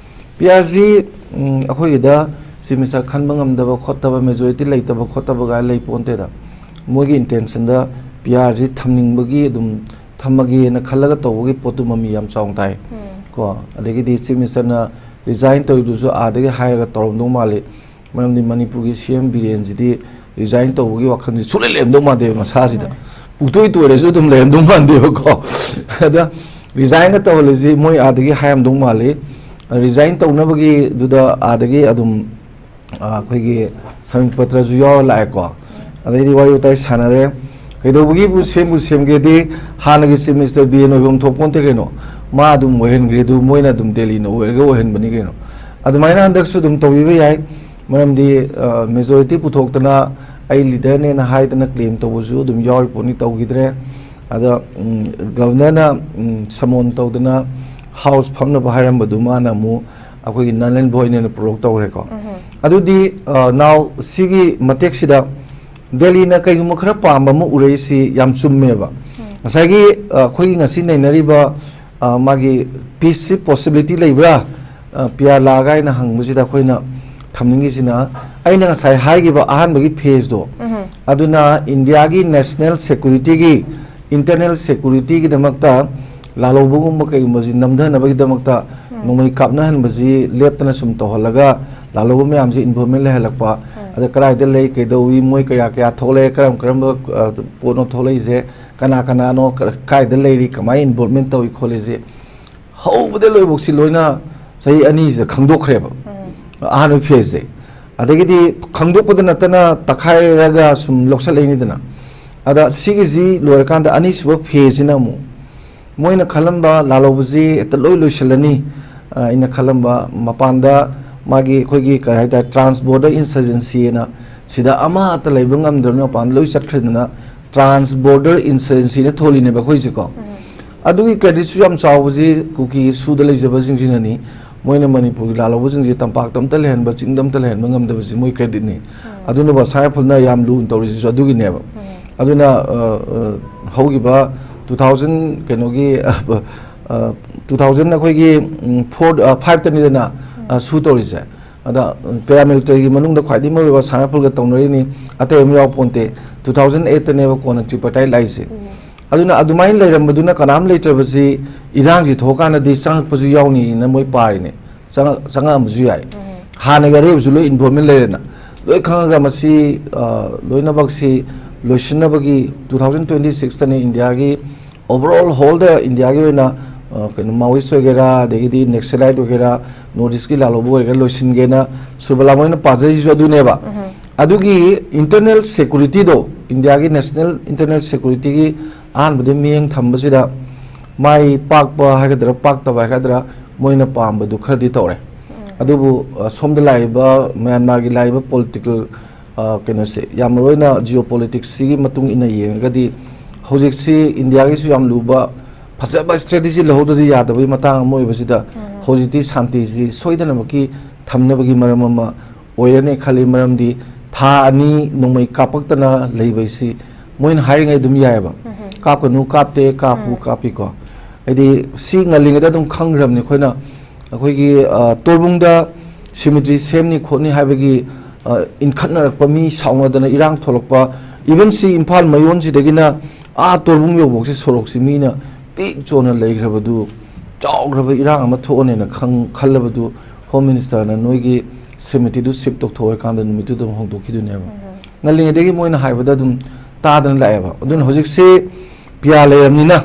ꯄꯤ ꯑꯥꯔꯁꯤ ꯑꯩꯈꯣꯏꯒꯤꯗ ꯆꯤꯐ ꯃꯤꯅꯤꯁꯇꯔ ꯈꯟꯕ ꯉꯝꯗꯕ ꯈꯣꯠꯇꯕ, ꯃꯦꯖꯣꯔꯤꯇꯤ ꯂꯩꯇꯕ ꯈꯣꯠꯇꯕ ꯀꯥꯏꯅ ꯂꯩ ꯄꯣꯟꯇꯦꯗ꯫ ꯃꯣꯏꯒꯤ ꯏꯟꯇꯦꯟꯁꯟꯗ ꯄꯤ ꯑꯥꯔꯁꯤ ꯊꯝꯅꯤꯡꯕꯒꯤ, ꯑꯗꯨꯝ ꯊꯝꯃꯒꯦꯅ ꯈꯜꯂꯒ ꯇꯧꯕꯒꯤ ꯄꯣꯠꯇꯨ ꯃꯃꯤ ꯌꯥꯝ ꯆꯥꯎꯅ ꯇꯥꯏ꯫ ꯀꯣ, ꯑꯗꯒꯤꯗꯤ ꯆꯤꯐ ꯃꯤꯅꯤꯁꯇꯔꯅ ꯔꯤꯖꯥꯏꯟ ꯇꯧꯔꯤꯗꯨꯁꯨ ꯑꯥꯗꯒꯤ ꯍꯥꯏꯔꯒ ꯇꯧꯔꯝꯗꯧ ꯃꯥꯜꯂꯤ꯫ ꯃꯔꯝꯗꯤ ꯃꯅꯤꯄꯨꯔꯒꯤ ꯁꯤ ꯑꯦꯝ ꯕꯤꯔꯦꯟꯁꯤꯗꯤ ꯔꯤꯖꯥꯏꯟ ꯇꯧꯕꯒꯤ ꯋꯥꯈꯜꯁꯤ ꯁꯨꯡꯂꯩ ꯂꯩꯔꯝꯗꯧ ꯃꯥꯟꯗꯦꯕ ꯃꯁꯥꯁꯤꯗ꯫ ꯄꯨꯛꯇꯣꯏ ꯇꯣꯏꯔꯁꯨ ꯑꯗꯨꯝ ꯂꯩꯔꯝꯗꯧ ꯃꯥꯟꯗꯦꯕꯀꯣ꯫ ꯑꯗ ꯔꯤꯖꯥꯏꯟꯒ ꯇꯧꯍꯜꯂꯤꯁꯤ ꯃꯣꯏ ꯑꯥꯗꯒꯤ ꯍꯥꯏꯔꯝꯗꯧ ꯃꯥꯜꯂꯤ꯫ ꯔꯤꯖꯥꯏꯟ ꯇꯧꯅꯕꯒꯤꯗꯨꯗ ꯑꯥꯗꯒꯤ ꯑꯗꯨꯝ, ꯑ, ꯑꯩꯈꯣꯏꯒꯤ ꯁꯃꯤꯠ ꯄꯇ꯭ꯔꯁꯨ ꯌꯥꯎꯔ ꯂꯥꯛꯑꯦꯀꯣ꯫ ꯑꯗꯩꯗꯤ ꯋꯥꯔꯤ ꯋꯥꯇꯥꯏ ꯁꯥꯟꯅꯔꯦ꯫ ꯀꯩꯗꯧꯕꯒꯤꯕꯨ ꯁꯦꯝꯕꯨ ꯁꯦꯝꯒꯦꯗꯤ ꯍꯥꯟꯅꯒꯤ ꯆꯤꯐ ꯃꯤꯅꯤꯁꯇꯔ ꯕꯤꯔꯦꯟ ꯑꯣꯏꯐꯝ ꯊꯣꯛꯄ ꯅꯠꯇꯦ ꯀꯩꯅꯣ꯫ ꯃꯥ ꯑꯗꯨꯝ ꯑꯣꯏꯍꯟꯈ꯭ꯔꯦ, ꯑꯗꯨ ꯃꯣꯏꯅ ꯑꯗꯨꯝ ꯗꯦꯜꯂꯤꯅ ꯑꯣꯏꯔꯒ ꯑꯣꯏꯍꯟꯕꯅꯤ ꯀꯩꯅꯣ꯫ ꯑꯗꯨꯃꯥꯏꯅ ꯍꯟꯗꯛꯁꯨ ꯑꯗꯨꯝ ꯇꯧꯕꯤꯕ ꯌꯥꯏ꯫ ꯃꯔꯝꯗꯤ, ꯑ, ꯃꯦꯖꯣꯔꯤꯇꯤ ꯄꯨꯊꯣꯛꯇꯅ ꯑꯩ ꯂꯤꯗꯔꯅꯦꯅ ꯍꯥꯏꯗꯅ ꯀ꯭ꯂꯦꯝ ꯇꯧꯕꯁꯨ ꯑꯗꯨꯝ ꯌꯥꯎꯔꯤ ꯄꯣꯠꯅꯤ, ꯇꯧꯈꯤꯗ꯭ꯔꯦ꯫ ꯑꯗ, ꯎꯝ, ꯒꯚꯔꯅꯔꯅ, ꯎꯝ, ꯁꯃꯣꯟ ꯇꯧꯗꯅ ꯍꯥꯎꯁ ꯐꯝꯅꯕ ꯍꯥꯏꯔꯝꯕꯗꯨ ꯃꯥꯅ ꯑꯃꯨꯛ ꯑꯩꯈꯣꯏꯒꯤ null and void ꯑꯣꯏꯅ ꯄ꯭ꯔꯣꯚꯣꯛ ꯇꯧꯈ꯭ꯔꯦꯀꯣ꯫ ꯑꯗꯨꯗꯤ, ꯑ, now ꯁꯤꯒꯤ ꯃꯇꯦꯛꯁꯤꯗ ꯗꯦꯜꯂꯤꯅ ꯀꯩꯒꯨꯝꯕ ꯈꯔ ꯄꯥꯝꯕ ꯑꯃ ꯎꯔꯛꯏꯁꯤ ꯌꯥꯝ ꯆꯨꯝꯃꯦꯕ꯫ ꯉꯁꯥꯏꯒꯤ, ꯑ, ꯑꯩꯈꯣꯏꯒꯤ ꯉꯁꯤ ꯅꯩꯅꯔꯤꯕ, ꯑ, ꯃꯥꯒꯤ ꯄꯤꯁꯁꯤ ꯄꯣꯁꯤꯕꯤꯂꯤꯇꯤ ꯂꯩꯕ꯭ꯔꯥ? ꯑ, ꯄꯤꯌꯥꯂꯥꯒ ꯑꯩꯅ ꯍꯪꯕꯁꯤꯗ ꯑꯩꯈꯣꯏꯅ ꯊꯝꯅꯤꯡꯉꯤꯁꯤꯅ, ꯑꯩꯅ ꯉꯁꯥꯏ ꯍꯥꯏꯈꯤꯕ ꯑꯍꯥꯟꯕꯒꯤ ꯐꯦꯁꯇꯣ, ꯑꯗꯨꯅ ꯏꯟꯗꯤꯌꯥꯒꯤ ꯅꯦꯁꯅꯦꯜ ꯁꯦꯀ꯭ꯌꯨꯔꯤꯇꯤꯒꯤ, ꯏꯟꯇꯔꯅꯦꯜ ꯁꯦꯀ꯭ꯌꯨꯔꯤꯇꯤꯒꯤꯗꯃꯛꯇ ꯂꯥꯜꯍꯧꯕꯒꯨꯝꯕ ꯀꯩꯒꯨꯝꯕꯁꯤ ꯅꯝꯊꯅꯕꯒꯤꯗꯃꯛꯇ ꯅꯣꯡꯃꯩ ꯀꯥꯞꯅꯍꯟꯕꯁꯤ ꯂꯦꯞꯇꯅ ꯁꯨꯝ ꯇꯧꯍꯜꯂꯒ ꯂꯥꯜꯍꯧꯕ ꯃꯌꯥꯝꯁꯤ ꯏꯟꯚꯣꯜꯚꯃꯦꯟ ꯂꯩꯍꯜꯂꯛꯄ, ꯑꯗ ꯀꯗꯥꯏꯗ ꯂꯩ, ꯀꯩꯗꯧꯏ, ꯃꯣꯏ ꯀꯌꯥ ꯀꯌꯥ ꯊꯣꯛꯂꯛꯑꯦ, ꯀꯔꯝ ꯀꯔꯝꯕ, ꯑ, ꯄꯣꯠꯅꯣ ꯊꯣꯛꯂꯛꯏꯁꯦ, ꯀꯅꯥ ꯀꯅꯥꯅꯣ, ꯀ-, ꯀꯥꯏꯗ ꯂꯩꯔꯤ, ꯀꯃꯥꯏꯅ ꯏꯟꯚꯣꯜꯚꯃꯦꯟ ꯇꯧꯏ ꯈꯣꯠꯂꯤꯁꯦ, ꯍꯧꯕꯗ ꯂꯣꯏꯕꯧꯁꯤ ꯂꯣꯏꯅ ꯆꯍꯤ ꯑꯅꯤꯁꯤꯗ ꯈꯪꯗꯣꯛꯈ꯭ꯔꯦꯕ, ꯑꯍꯥꯟꯕ ꯐꯦꯁꯁꯦ꯫ ꯑꯗꯒꯤꯗꯤ ꯈꯪꯗꯣꯛꯄꯗ ꯅꯠꯇꯅ ꯇꯛꯈꯥꯏꯔꯒ ꯁꯨꯝ ꯂꯧꯁꯜꯂꯛꯏꯅꯤꯗꯅ꯫ ꯑꯗ ꯁꯤꯒꯤꯁꯤ ꯂꯣꯏꯔꯀꯥꯟꯗ ꯑꯅꯤꯁꯨꯕ ꯐꯦꯁꯁꯤꯅ ꯑꯃꯨꯛ ꯃꯣꯏꯅ ꯈꯜꯂꯝꯕ ꯂꯥꯜꯍꯧꯕꯁꯤ ꯍꯦꯛꯇ ꯂꯣꯏ ꯂꯣꯏꯁꯤꯜꯂꯅꯤ꯫ ꯑ, ꯑꯩꯅ ꯈꯜꯂꯝꯕ ꯃꯄꯥꯟꯗ ꯃꯥꯒꯤ ꯑꯩꯈꯣꯏꯒꯤ ꯀꯔꯤ ꯍꯥꯏꯇꯥꯔꯦ, ꯇ꯭ꯔꯥꯟꯁ ꯕꯣꯔꯗꯔ ꯏꯟꯁꯔꯖꯦꯟꯁꯤꯅ ꯁꯤꯗ ꯑꯃꯠꯇ ꯂꯩꯕ ꯉꯝꯗ꯭ꯔꯕꯅꯤꯅ ꯃꯄꯥꯟꯗ ꯂꯣꯏ ꯆꯠꯈ꯭ꯔꯦꯗꯅ, ꯇ꯭ꯔꯥꯟꯁ ꯕꯣꯔꯗꯔ ꯏꯟꯁꯔꯖꯦꯟꯁꯤꯅ ꯊꯣꯜꯂꯤꯅꯦꯕ ꯑꯩꯈꯣꯏꯁꯦꯀꯣ꯫ ꯑꯗꯨꯒꯤ ꯀ꯭ꯔꯦꯗꯤꯠꯁꯨ ꯌꯥꯝ ꯆꯥꯎꯕꯁꯤ ꯀꯨꯀꯤ ꯁꯨꯗ ꯂꯩꯖꯕꯁꯤꯡꯁꯤꯅꯅꯤ꯫ ꯃꯣꯏꯅ ꯃꯅꯤꯄꯨꯔꯒꯤ ꯂꯥꯜꯍꯧꯕꯁꯤꯡꯁꯤ ꯇꯝꯄꯥꯛꯇ ꯑꯝꯇ ꯂꯩꯍꯟꯕ, ꯆꯤꯡꯗ ꯑꯝꯇ ꯂꯩꯍꯟꯕ ꯉꯝꯗꯕꯁꯤ ꯃꯣꯏ ꯀ꯭ꯔꯦꯗꯤꯠꯅꯤ꯫ ꯑꯗꯨꯅꯕꯨ ꯁꯉꯥꯏ ꯐꯨꯜꯅ ꯌꯥꯝ ꯂꯨꯅ ꯇꯧꯔꯤꯁꯤꯁꯨ ꯑꯗꯨꯒꯤꯅꯦꯕ꯫ ꯑꯗꯨꯅ, ꯑ, ꯑ, ꯍꯧꯈꯤꯕ ꯇꯨ ꯊꯥꯎꯖꯟ ꯀꯩꯅꯣꯒꯤ, ꯑ, ꯑ, ꯇꯨ ꯊꯥꯎꯖꯟ ꯑꯩꯈꯣꯏꯒꯤ, ꯎꯝ, ꯐꯣꯔ, ꯑ, ꯐꯥꯏꯚꯇꯅꯤꯗꯅ, ꯑ, ꯁꯨ ꯇꯧꯔꯤꯁꯦ꯫ ꯑꯗ, ꯎꯝ, ꯄꯦꯔꯥꯃꯤꯂꯤꯇꯔꯤꯒꯤ ꯃꯅꯨꯡꯗ ꯈ꯭ꯋꯥꯏꯗꯒꯤ ꯃꯔꯨꯑꯣꯏꯕ ꯁꯉꯥꯏ ꯐꯨꯜꯒ ꯇꯧꯅꯔꯤꯅꯤ, ꯑꯇꯩ ꯑꯃ ꯌꯥꯎ ꯄꯣꯟꯇꯦ꯫ ꯇꯨ ꯊꯥꯎꯖꯟ ꯑꯩꯠꯇꯅꯦꯕ ꯀꯣꯟꯅ ꯇ꯭ꯔꯤꯄꯥꯔꯇꯥꯏꯠ ꯂꯥꯛꯏꯁꯦ꯫ ꯑꯗꯨꯅ ꯑꯗꯨꯃꯥꯏꯅ ꯂꯩꯔꯝꯕꯗꯨꯅ ꯀꯅꯥꯝ ꯂꯩꯇ꯭ꯔꯕꯁꯤ ꯏꯔꯥꯡꯁꯤ ꯊꯣꯛꯑꯀꯥꯟꯗꯗꯤ ꯆꯪꯉꯛꯄꯁꯨ ꯌꯥꯎꯅꯤꯅ ꯃꯣꯏ ꯄꯥꯔꯤꯅꯦ꯫ ꯆꯪꯉꯛ-, ꯆꯪꯉꯛꯑꯝꯕꯁꯨ ꯌꯥꯏ꯫ ꯍꯥꯟꯅꯒꯤ ꯑꯔꯦꯕꯁꯨ ꯂꯣꯏ ꯏꯟꯚꯣꯜꯚꯃꯦꯟ ꯂꯩꯔꯦꯅ꯫ ꯂꯣꯏ ꯈꯪꯉꯒ ꯃꯁꯤ, ꯑ, ꯂꯣꯏꯅꯃꯛꯁꯤ ꯂꯣꯏꯁꯤꯟꯅꯕꯒꯤ ꯇꯨ ꯊꯥꯎꯖꯟ ꯇ꯭ꯋꯦꯟꯇꯤ ꯁꯤꯛꯁꯇꯅꯤ ꯏꯟꯗꯤꯌꯥꯒꯤ overall ꯍꯣꯜꯗ ꯏꯟꯗꯤꯌꯥꯒꯤ ꯑꯣꯏꯅ, ꯑ, ꯀꯩꯅꯣ, ꯃꯥꯑꯣꯏꯁ ꯑꯣꯏꯒꯦꯔꯥ, ꯑꯗꯒꯤꯗꯤ ꯅꯦꯛꯁꯦꯂꯥꯏꯠ ꯑꯣꯏꯒꯦꯔꯥ, ꯅꯣꯔꯠ ꯏꯁꯀꯤ ꯂꯥꯜꯍꯧꯕ ꯑꯣꯏꯒꯦꯔꯥ, ꯂꯣꯏꯁꯤꯟꯒꯦꯅ ꯁꯨꯕꯂꯥ ꯃꯣꯏꯅ ꯄꯥꯖꯔꯤꯁꯤꯁꯨ ꯑꯗꯨꯅꯦꯕ꯫ ꯑꯗꯨꯒꯤ ꯏꯟꯇꯔꯅꯦꯜ ꯁꯦꯀ꯭ꯌꯨꯔꯤꯇꯤꯗꯣ, ꯏꯟꯗꯤꯌꯥꯒꯤ ꯅꯦꯁꯅꯦꯜ ꯏꯟꯇꯔꯅꯦꯜ ꯁꯦꯀ꯭ꯌꯨꯔꯤꯇꯤꯒꯤ ꯑꯍꯥꯟꯕꯗ ꯃꯤꯠꯌꯦꯡ ꯊꯝꯕꯁꯤꯗ ꯃꯥꯏ ꯄꯥꯛꯄ ꯍꯥꯏꯒꯗ꯭ꯔꯥ, ꯄꯥꯛꯇꯕ ꯍꯥꯏꯒꯗ꯭ꯔꯥ, ꯃꯣꯏꯅ ꯄꯥꯝꯕꯗꯨ ꯈꯔꯗꯤ ꯇꯧꯔꯦ꯫ ꯑꯗꯨꯕꯨ, ꯑ, ꯁꯣꯝꯗ ꯂꯥꯛꯏꯕ ꯃ꯭ꯌꯥꯟꯃꯥꯔꯒꯤ ꯂꯥꯛꯏꯕ ꯄꯣꯂꯤꯇꯤꯀꯦꯜ, ꯑ, ꯀꯩꯅꯣꯁꯦ, ꯌꯥꯝ ꯃꯔꯨ ꯑꯣꯏꯅ ꯖꯤꯑꯣ ꯄꯣꯂꯤꯇꯤꯛꯁꯁꯤꯒꯤ ꯃꯇꯨꯡ ꯏꯟꯅ ꯌꯦꯡꯉꯒꯗꯤ ꯍꯧꯖꯤꯛꯁꯤ ꯏꯟꯗꯤꯌꯥꯒꯤꯁꯨ ꯌꯥꯝ ꯂꯨꯕ, ꯐꯖꯕ ꯁ꯭ꯇ꯭ꯔꯦꯇꯦꯖꯤ ꯂꯧꯍꯧꯗ꯭ꯔꯗꯤ ꯌꯥꯗꯕꯒꯤ ꯃꯇꯥꯡ ꯑꯃ ꯑꯣꯏꯕꯁꯤꯗ ꯍꯧꯖꯤꯛꯇꯤ ꯁꯥꯟꯇꯤꯁꯤ ꯁꯣꯏꯗꯅꯃꯛꯀꯤ ꯊꯝꯅꯕꯒꯤ ꯃꯔꯝ ꯑꯃ ꯑꯣꯏꯔꯅꯤ ꯈꯜꯂꯤ꯫ ꯃꯔꯝꯗꯤ ꯊꯥ ꯑꯅꯤ ꯅꯣꯡꯃꯩ ꯀꯥꯞꯄꯛꯇꯅ ꯂꯩꯕꯁꯤ ꯃꯣꯏꯅ ꯍꯥꯏꯔꯤꯉꯩ ꯑꯗꯨꯝ ꯌꯥꯏꯑꯕ꯫ ꯀꯥꯞꯀꯅꯨ, ꯀꯥꯞꯇꯦ, ꯀꯥꯞꯄꯨ, ꯀꯥꯞꯄꯤꯀꯣ꯫ ꯍꯥꯏꯗꯤ ꯁꯤ ꯉꯜꯂꯤꯉꯩꯗ ꯑꯗꯨꯝ ꯈꯪꯈ꯭ꯔꯕꯅꯤ ꯑꯩꯈꯣꯏꯅ꯫ ꯑꯩꯈꯣꯏꯒꯤ, ꯑ, ꯇꯣꯔꯕꯨꯡꯗ cemetery ꯁꯦꯝꯅꯤ ꯈꯣꯠꯅꯤ ꯍꯥꯏꯕꯒꯤ, ꯑ, ꯏꯟꯈꯠꯅꯔꯛꯄ, ꯃꯤ ꯁꯥꯎꯅꯗꯅ ꯏꯔꯥꯡ ꯊꯣꯛꯂꯛꯄ, even ꯁꯤ ꯏꯝꯐꯥꯜ ꯃꯌꯣꯟꯁꯤꯗꯒꯤꯅ ꯑꯥ ꯇꯣꯔꯕꯨꯡ ꯌꯧꯕꯐꯥꯎꯁꯤ ꯁꯣꯔꯣꯛꯁꯤ ꯃꯤꯅ ꯄꯤꯛ ꯆꯣꯟꯅ ꯂꯩꯈ꯭ꯔꯕꯗꯨ, ꯆꯥꯎꯈ꯭ꯔꯕ ꯏꯔꯥꯡ ꯑꯃ ꯊꯣꯛꯑꯅꯦꯅ ꯈꯪ-, ꯈꯜꯂꯕꯗꯨ, Home Ministerꯅ ꯅꯣꯏꯒꯤ cemeteryꯗꯨ shift ꯇꯧꯊꯣꯛꯑꯀꯥꯟꯗ ꯅꯨꯃꯤꯠꯇꯨꯗ ꯑꯃꯨꯛ ꯍꯣꯡꯗꯣꯛꯈꯤꯗꯣꯏꯅꯦꯕ꯫ ꯉꯜꯂꯤꯉꯩꯗꯒꯤ ꯃꯣꯏꯅ ꯍꯥꯏꯕꯗ ꯑꯗꯨꯝ ꯇꯥꯗꯅ ꯂꯥꯛꯑꯦꯕ꯫ ꯑꯗꯨꯅ ꯍꯧꯖꯤꯛꯁꯤ ꯄꯤꯌꯥ ꯂꯩꯔꯕꯅꯤꯅ,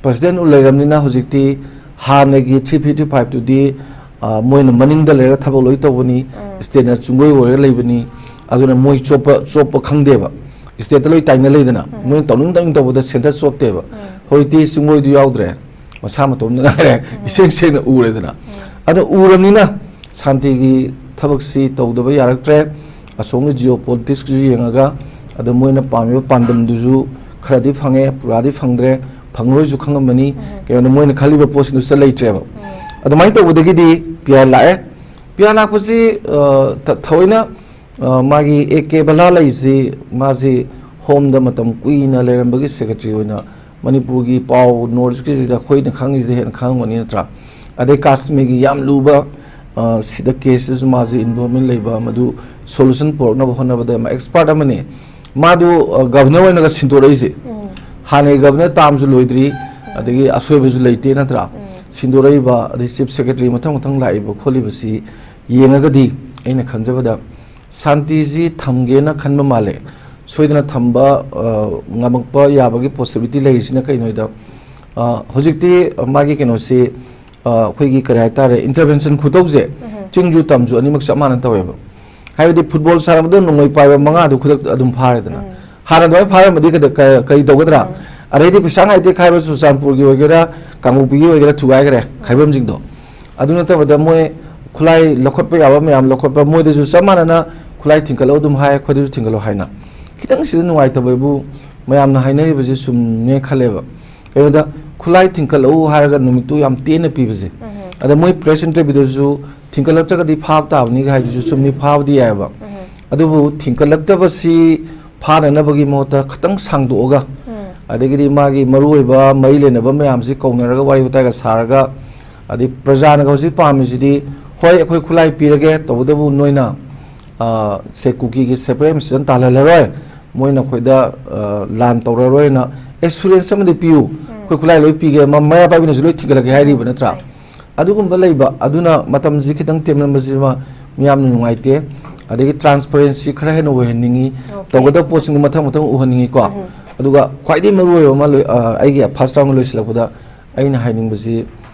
President ꯎ ꯂꯩꯔꯕꯅꯤꯅ, ꯍꯧꯖꯤꯛꯇꯤ ꯍꯥꯟꯅꯒꯤ three fifty fiveꯇꯨꯗꯤ, ꯑ, ꯃꯣꯏꯅ ꯃꯅꯤꯡꯗ ꯂꯩꯔꯒ ꯊꯕꯛ ꯂꯣꯏ ꯇꯧꯕꯅꯤ, stateꯅ ꯆꯨꯡꯒꯣꯏ ꯑꯣꯏꯔꯒ ꯂꯩꯕꯅꯤ, ꯑꯗꯨꯅ ꯃꯣꯏ ꯆꯣꯞꯄ, ꯆꯣꯞꯄ ꯈꯪꯗꯦꯕ꯫ Stateꯇ ꯂꯣꯏ ꯇꯥꯏꯅ ꯂꯩꯗꯅ, ꯃꯣꯏꯅ ꯇꯧꯅꯤꯡ ꯇꯧꯅꯤꯡ ꯇꯧꯕꯗ centre ꯆꯣꯞꯇꯦꯕ꯫ ꯍꯧꯖꯤꯛꯇꯤ ꯆꯤꯡꯃꯣꯏꯗꯨ ꯌꯥꯎꯗ꯭ꯔꯦ, ꯃꯁꯥ ꯃꯇꯣꯝꯗ ꯉꯥꯏꯔꯦ, ꯏꯁꯦꯡ ꯁꯦꯡꯅ ꯎꯔꯦꯗꯅ꯫ ꯑꯗꯨ ꯎꯔꯕꯅꯤꯅ ꯁꯥꯟꯇꯤꯒꯤ ꯊꯕꯛꯁꯤ ꯇꯧꯗꯕ ꯌꯥꯔꯛꯇ꯭ꯔꯦ꯫ ꯑꯁꯣꯝꯒꯤ geopoliticsꯁꯨ ꯌꯦꯡꯉꯒ, ꯑꯗꯣ ꯃꯣꯏꯅ ꯄꯥꯝꯃꯤꯕ ꯄꯥꯟꯗꯝꯗꯨꯁꯨ ꯈꯔꯗꯤ ꯐꯪꯉꯦ, ꯄꯨꯔꯥꯗꯤ ꯐꯪꯗ꯭ꯔꯦ, ꯐꯪꯂꯣꯏꯁꯨ ꯈꯪꯉꯝꯃꯅꯤ꯫ ꯀꯩꯒꯤꯅꯣꯗ ꯃꯣꯏꯅ ꯈꯜꯂꯤꯕ ꯄꯣꯠꯁꯤꯡꯗꯨ ꯁꯤꯗ ꯂꯩꯇ꯭ꯔꯦꯕ꯫ ꯑꯗꯨꯃꯥꯏꯅ ꯇꯧꯕꯗꯒꯤꯗꯤ ꯄꯤꯌꯥꯔ ꯂꯥꯛꯑꯦ꯫ ꯄꯤꯌꯥꯔ ꯂꯥꯛꯄꯁꯤ, ꯑ, ꯊ-, ꯊꯑꯣꯏꯅ ꯑ, ꯃꯥꯒꯤ ꯑꯦ ꯀꯦ ꯕꯂꯥ ꯂꯩꯁꯤ, ꯃꯥꯁꯤ Homeꯗ ꯃꯇꯝ ꯀꯨꯏꯅ ꯂꯩꯔꯝꯕꯒꯤ secretary ꯑꯣꯏꯅ ꯃꯅꯤꯄꯨꯔꯒꯤ ꯄꯥꯎ North Eastꯀꯤꯁꯤꯗ ꯑꯩꯈꯣꯏꯅ ꯈꯪꯉꯤꯁꯤꯗ ꯍꯦꯟꯅ ꯈꯪꯉꯝꯒꯅꯤ ꯅꯠꯇ꯭ꯔꯥ? ꯑꯗꯩ ꯀꯥꯁꯃꯤꯔꯒꯤ ꯌꯥꯝ ꯂꯨꯕ, ꯑ, ꯁꯤꯗ caseꯇꯁꯨ ꯃꯥꯁꯤ involvement ꯂꯩꯕ, ꯃꯗꯨ solution ꯄꯨꯔꯛꯅꯕ ꯍꯣꯠꯅꯕꯗ ꯌꯥꯝ expert ꯑꯃꯅꯤ꯫ ꯃꯥꯗꯨ, ꯑ, Governor ꯑꯣꯏꯅꯒ ꯁꯤꯟꯗꯣꯔꯛꯏꯁꯦ꯫ ꯍꯥꯟꯅꯒꯤ Governor termꯁꯨ ꯂꯣꯏꯗ꯭ꯔꯤ, ꯑꯗꯒꯤ ꯑꯁꯣꯏꯕꯁꯨ ꯂꯩꯇꯦ ꯅꯠꯇ꯭ꯔꯥ? ꯁꯤꯟꯗꯣꯔꯛꯏꯕ, ꯑꯗꯩ Chief Secretary ꯃꯊꯪ ꯃꯊꯪ ꯂꯥꯛꯏꯕ ꯈꯣꯠꯂꯤꯕꯁꯤ ꯌꯦꯡꯉꯒꯗꯤ ꯑꯩꯅ ꯈꯟꯖꯕꯗ ꯁꯥꯟꯇꯤꯁꯤ ꯊꯝꯒꯦꯅ ꯈꯟꯕ ꯃꯥꯜꯂꯦ꯫ ꯁꯣꯏꯗꯅ ꯊꯝꯕ, ꯑ, ꯉꯝꯃꯛꯄ ꯌꯥꯕꯒꯤ possibility ꯂꯩꯔꯤꯁꯤꯅ ꯀꯩꯅꯣ ꯍꯥꯏꯗ, ꯑ, ꯍꯧꯖꯤꯛꯇꯤ ꯃꯥꯒꯤ ꯀꯩꯅꯣꯁꯤ, ꯑ, ꯑꯩꯈꯣꯏꯒꯤ ꯀꯔꯤ ꯍꯥꯏꯇꯥꯔꯦ, intervention ꯈꯨꯇꯧꯁꯦ ꯆꯤꯡꯁꯨ ꯇꯝꯁꯨ ꯑꯅꯤꯃꯛ ꯆꯞ ꯃꯥꯟꯅ ꯇꯧꯋꯦꯕ꯫ ꯍꯥꯏꯕꯗꯤ football ꯁꯥꯟꯅꯕꯗ ꯅꯣꯡꯃꯩ ꯄꯥꯏꯕ ꯃꯉꯥꯗꯨ ꯈꯨꯗꯛꯇ ꯑꯗꯨꯝ ꯐꯥꯔꯦꯗꯅ꯫ ꯍꯥꯟꯅ ꯑꯗꯨꯃꯥꯏꯅ ꯐꯥꯔꯝꯃꯗꯤ ꯀꯩꯗ-, ꯀ-, ꯀꯔꯤ ꯇꯧꯒꯗ꯭ꯔꯥ? ꯑꯗꯩꯗꯤ ꯄꯩꯁꯥ ꯉꯥꯏꯇꯦꯛ ꯈꯥꯏꯕ ꯆꯨꯔꯆꯥꯟꯄꯨꯔꯒꯤ ꯑꯣꯏꯒꯦꯔꯥ, ꯀꯥꯡꯄꯣꯛꯄꯤꯒꯤ ꯑꯣꯏꯒꯦꯔꯥ, ꯊꯨꯒꯥꯏꯈ꯭ꯔꯦ ꯈꯥꯏꯕꯝꯁꯤꯡꯗꯣ꯫ ꯑꯗꯨ ꯅꯠꯇꯕꯗ ꯃꯣꯏ ꯈꯨꯠꯂꯥꯏ ꯂꯧꯈꯠꯄ ꯌꯥꯕ ꯃꯌꯥꯝ ꯂꯧꯈꯠꯄ, ꯃꯣꯏꯗꯁꯨ ꯆꯞ ꯃꯥꯟꯅꯅ ꯈꯨꯠꯂꯥꯏ ꯊꯤꯡꯒꯠꯂꯣ ꯑꯗꯨꯝ ꯍꯥꯏ, ꯑꯩꯈꯣꯏꯗꯁꯨ ꯊꯤꯡꯒꯠꯂꯣ ꯍꯥꯏꯅ꯫ ꯈꯤꯇꯪ ꯁꯤꯗ ꯅꯨꯡꯉꯥꯏꯇꯕ ꯍꯥꯏꯕꯨ ꯃꯌꯥꯝꯅ ꯍꯥꯏꯅꯔꯤꯕꯁꯦ ꯆꯨꯝꯃꯦ ꯈꯜꯂꯦꯕ꯫ ꯀꯩꯅꯣꯗ ꯈꯨꯠꯂꯥꯏ ꯊꯤꯡꯀꯠꯂꯛꯎ ꯍꯥꯏꯔꯒ ꯅꯨꯃꯤꯠꯇꯨ ꯌꯥꯝ ꯇꯦꯟꯅ ꯄꯤꯕꯁꯦ꯫ ꯑꯗ ꯃꯣꯏ press interviewꯗꯁꯨ ꯊꯤꯡꯀꯠꯂꯛꯇ꯭ꯔꯒꯗꯤ ꯐꯥꯕ ꯇꯥꯕꯅꯤꯒ ꯍꯥꯏꯗꯨꯁꯨ ꯆꯨꯝꯃꯤ, ꯐꯥꯕꯗꯤ ꯌꯥꯏꯑꯕ꯫ ꯑꯗꯨꯕꯨ ꯊꯤꯡꯀꯠꯂꯛꯇꯕꯁꯤ ꯐꯥꯅꯅꯕꯒꯤ ꯃꯍꯨꯠꯇ ꯈꯤꯇꯪ ꯁꯥꯡꯗꯣꯛꯑꯒ, ꯑꯗꯒꯤꯗꯤ ꯃꯥꯒꯤ ꯃꯔꯨꯑꯣꯏꯕ ꯃꯔꯤ ꯂꯩꯅꯕ ꯃꯌꯥꯝꯁꯤ ꯀꯧꯅꯔꯒ ꯋꯥꯔꯤ ꯋꯥꯇꯥꯏꯒ ꯁꯥꯔꯒ, ꯑꯗꯩ ꯄ꯭ꯔꯖꯥꯅꯒ ꯍꯧꯖꯤꯛ ꯄꯥꯝꯃꯤꯁꯤꯗꯤ, "ꯍꯣꯏ, ꯑꯩꯈꯣꯏ ꯈꯨꯠꯂꯥꯏ ꯄꯤꯔꯒꯦ, ꯇꯧꯕꯇꯕꯨ ꯅꯣꯏꯅ, ꯑ, ꯁꯦ, ꯀꯨꯀꯤꯒꯤ separate administration ꯇꯥꯜꯍꯜꯂꯔꯣꯏ, ꯃꯣꯏꯅ ꯑꯩꯈꯣꯏꯗ, ꯑ, ꯂꯥꯟ ꯇꯧꯔꯔꯣꯏꯅ assurance ꯑꯃꯗꯤ ꯄꯤꯌꯨ, ꯑꯩꯈꯣꯏ ꯈꯨꯠꯂꯥꯏ ꯂꯣꯏ ꯄꯤꯒꯦ, ꯃ-, ꯃꯩꯔꯥ ꯄꯥꯏꯕꯤꯅꯁꯨ ꯂꯣꯏ ꯊꯤꯡꯒꯠꯂꯒꯦ" ꯍꯥꯏꯔꯤꯕ ꯅꯠꯇ꯭ꯔꯥ? ꯑꯗꯨꯒꯨꯝꯕ ꯂꯩꯕ ꯑꯗꯨꯅ ꯃꯇꯝꯁꯤ ꯈꯤꯇꯪ ꯇꯦꯟꯃꯟꯕꯁꯤꯃ ꯃꯤꯌꯥꯝꯅ ꯅꯨꯡꯉꯥꯏꯇꯦ꯫ ꯑꯗꯒꯤ transparency ꯈꯔ ꯍꯦꯟꯅ ꯑꯣꯏꯍꯟꯅꯤꯡꯉꯤ, Okay. ꯇꯧꯒꯗꯕ ꯄꯣꯠꯁꯤꯡꯗꯣ ꯃꯊꯪ ꯃꯊꯪ ꯎꯍꯟꯅꯤꯡꯉꯤꯀꯣ꯫ ꯑꯗꯨꯒ ꯈ꯭ꯋꯥꯏꯗꯒꯤ ꯃꯔꯨꯑꯣꯏꯕ ꯑꯃ ꯂꯣꯏ-, ꯑ, ꯑꯩꯒꯤ first round ꯂꯣꯏꯁꯤꯜꯂꯛꯄꯗ ꯑꯩꯅ ꯍꯥꯏꯅꯤꯡꯕꯁꯤ,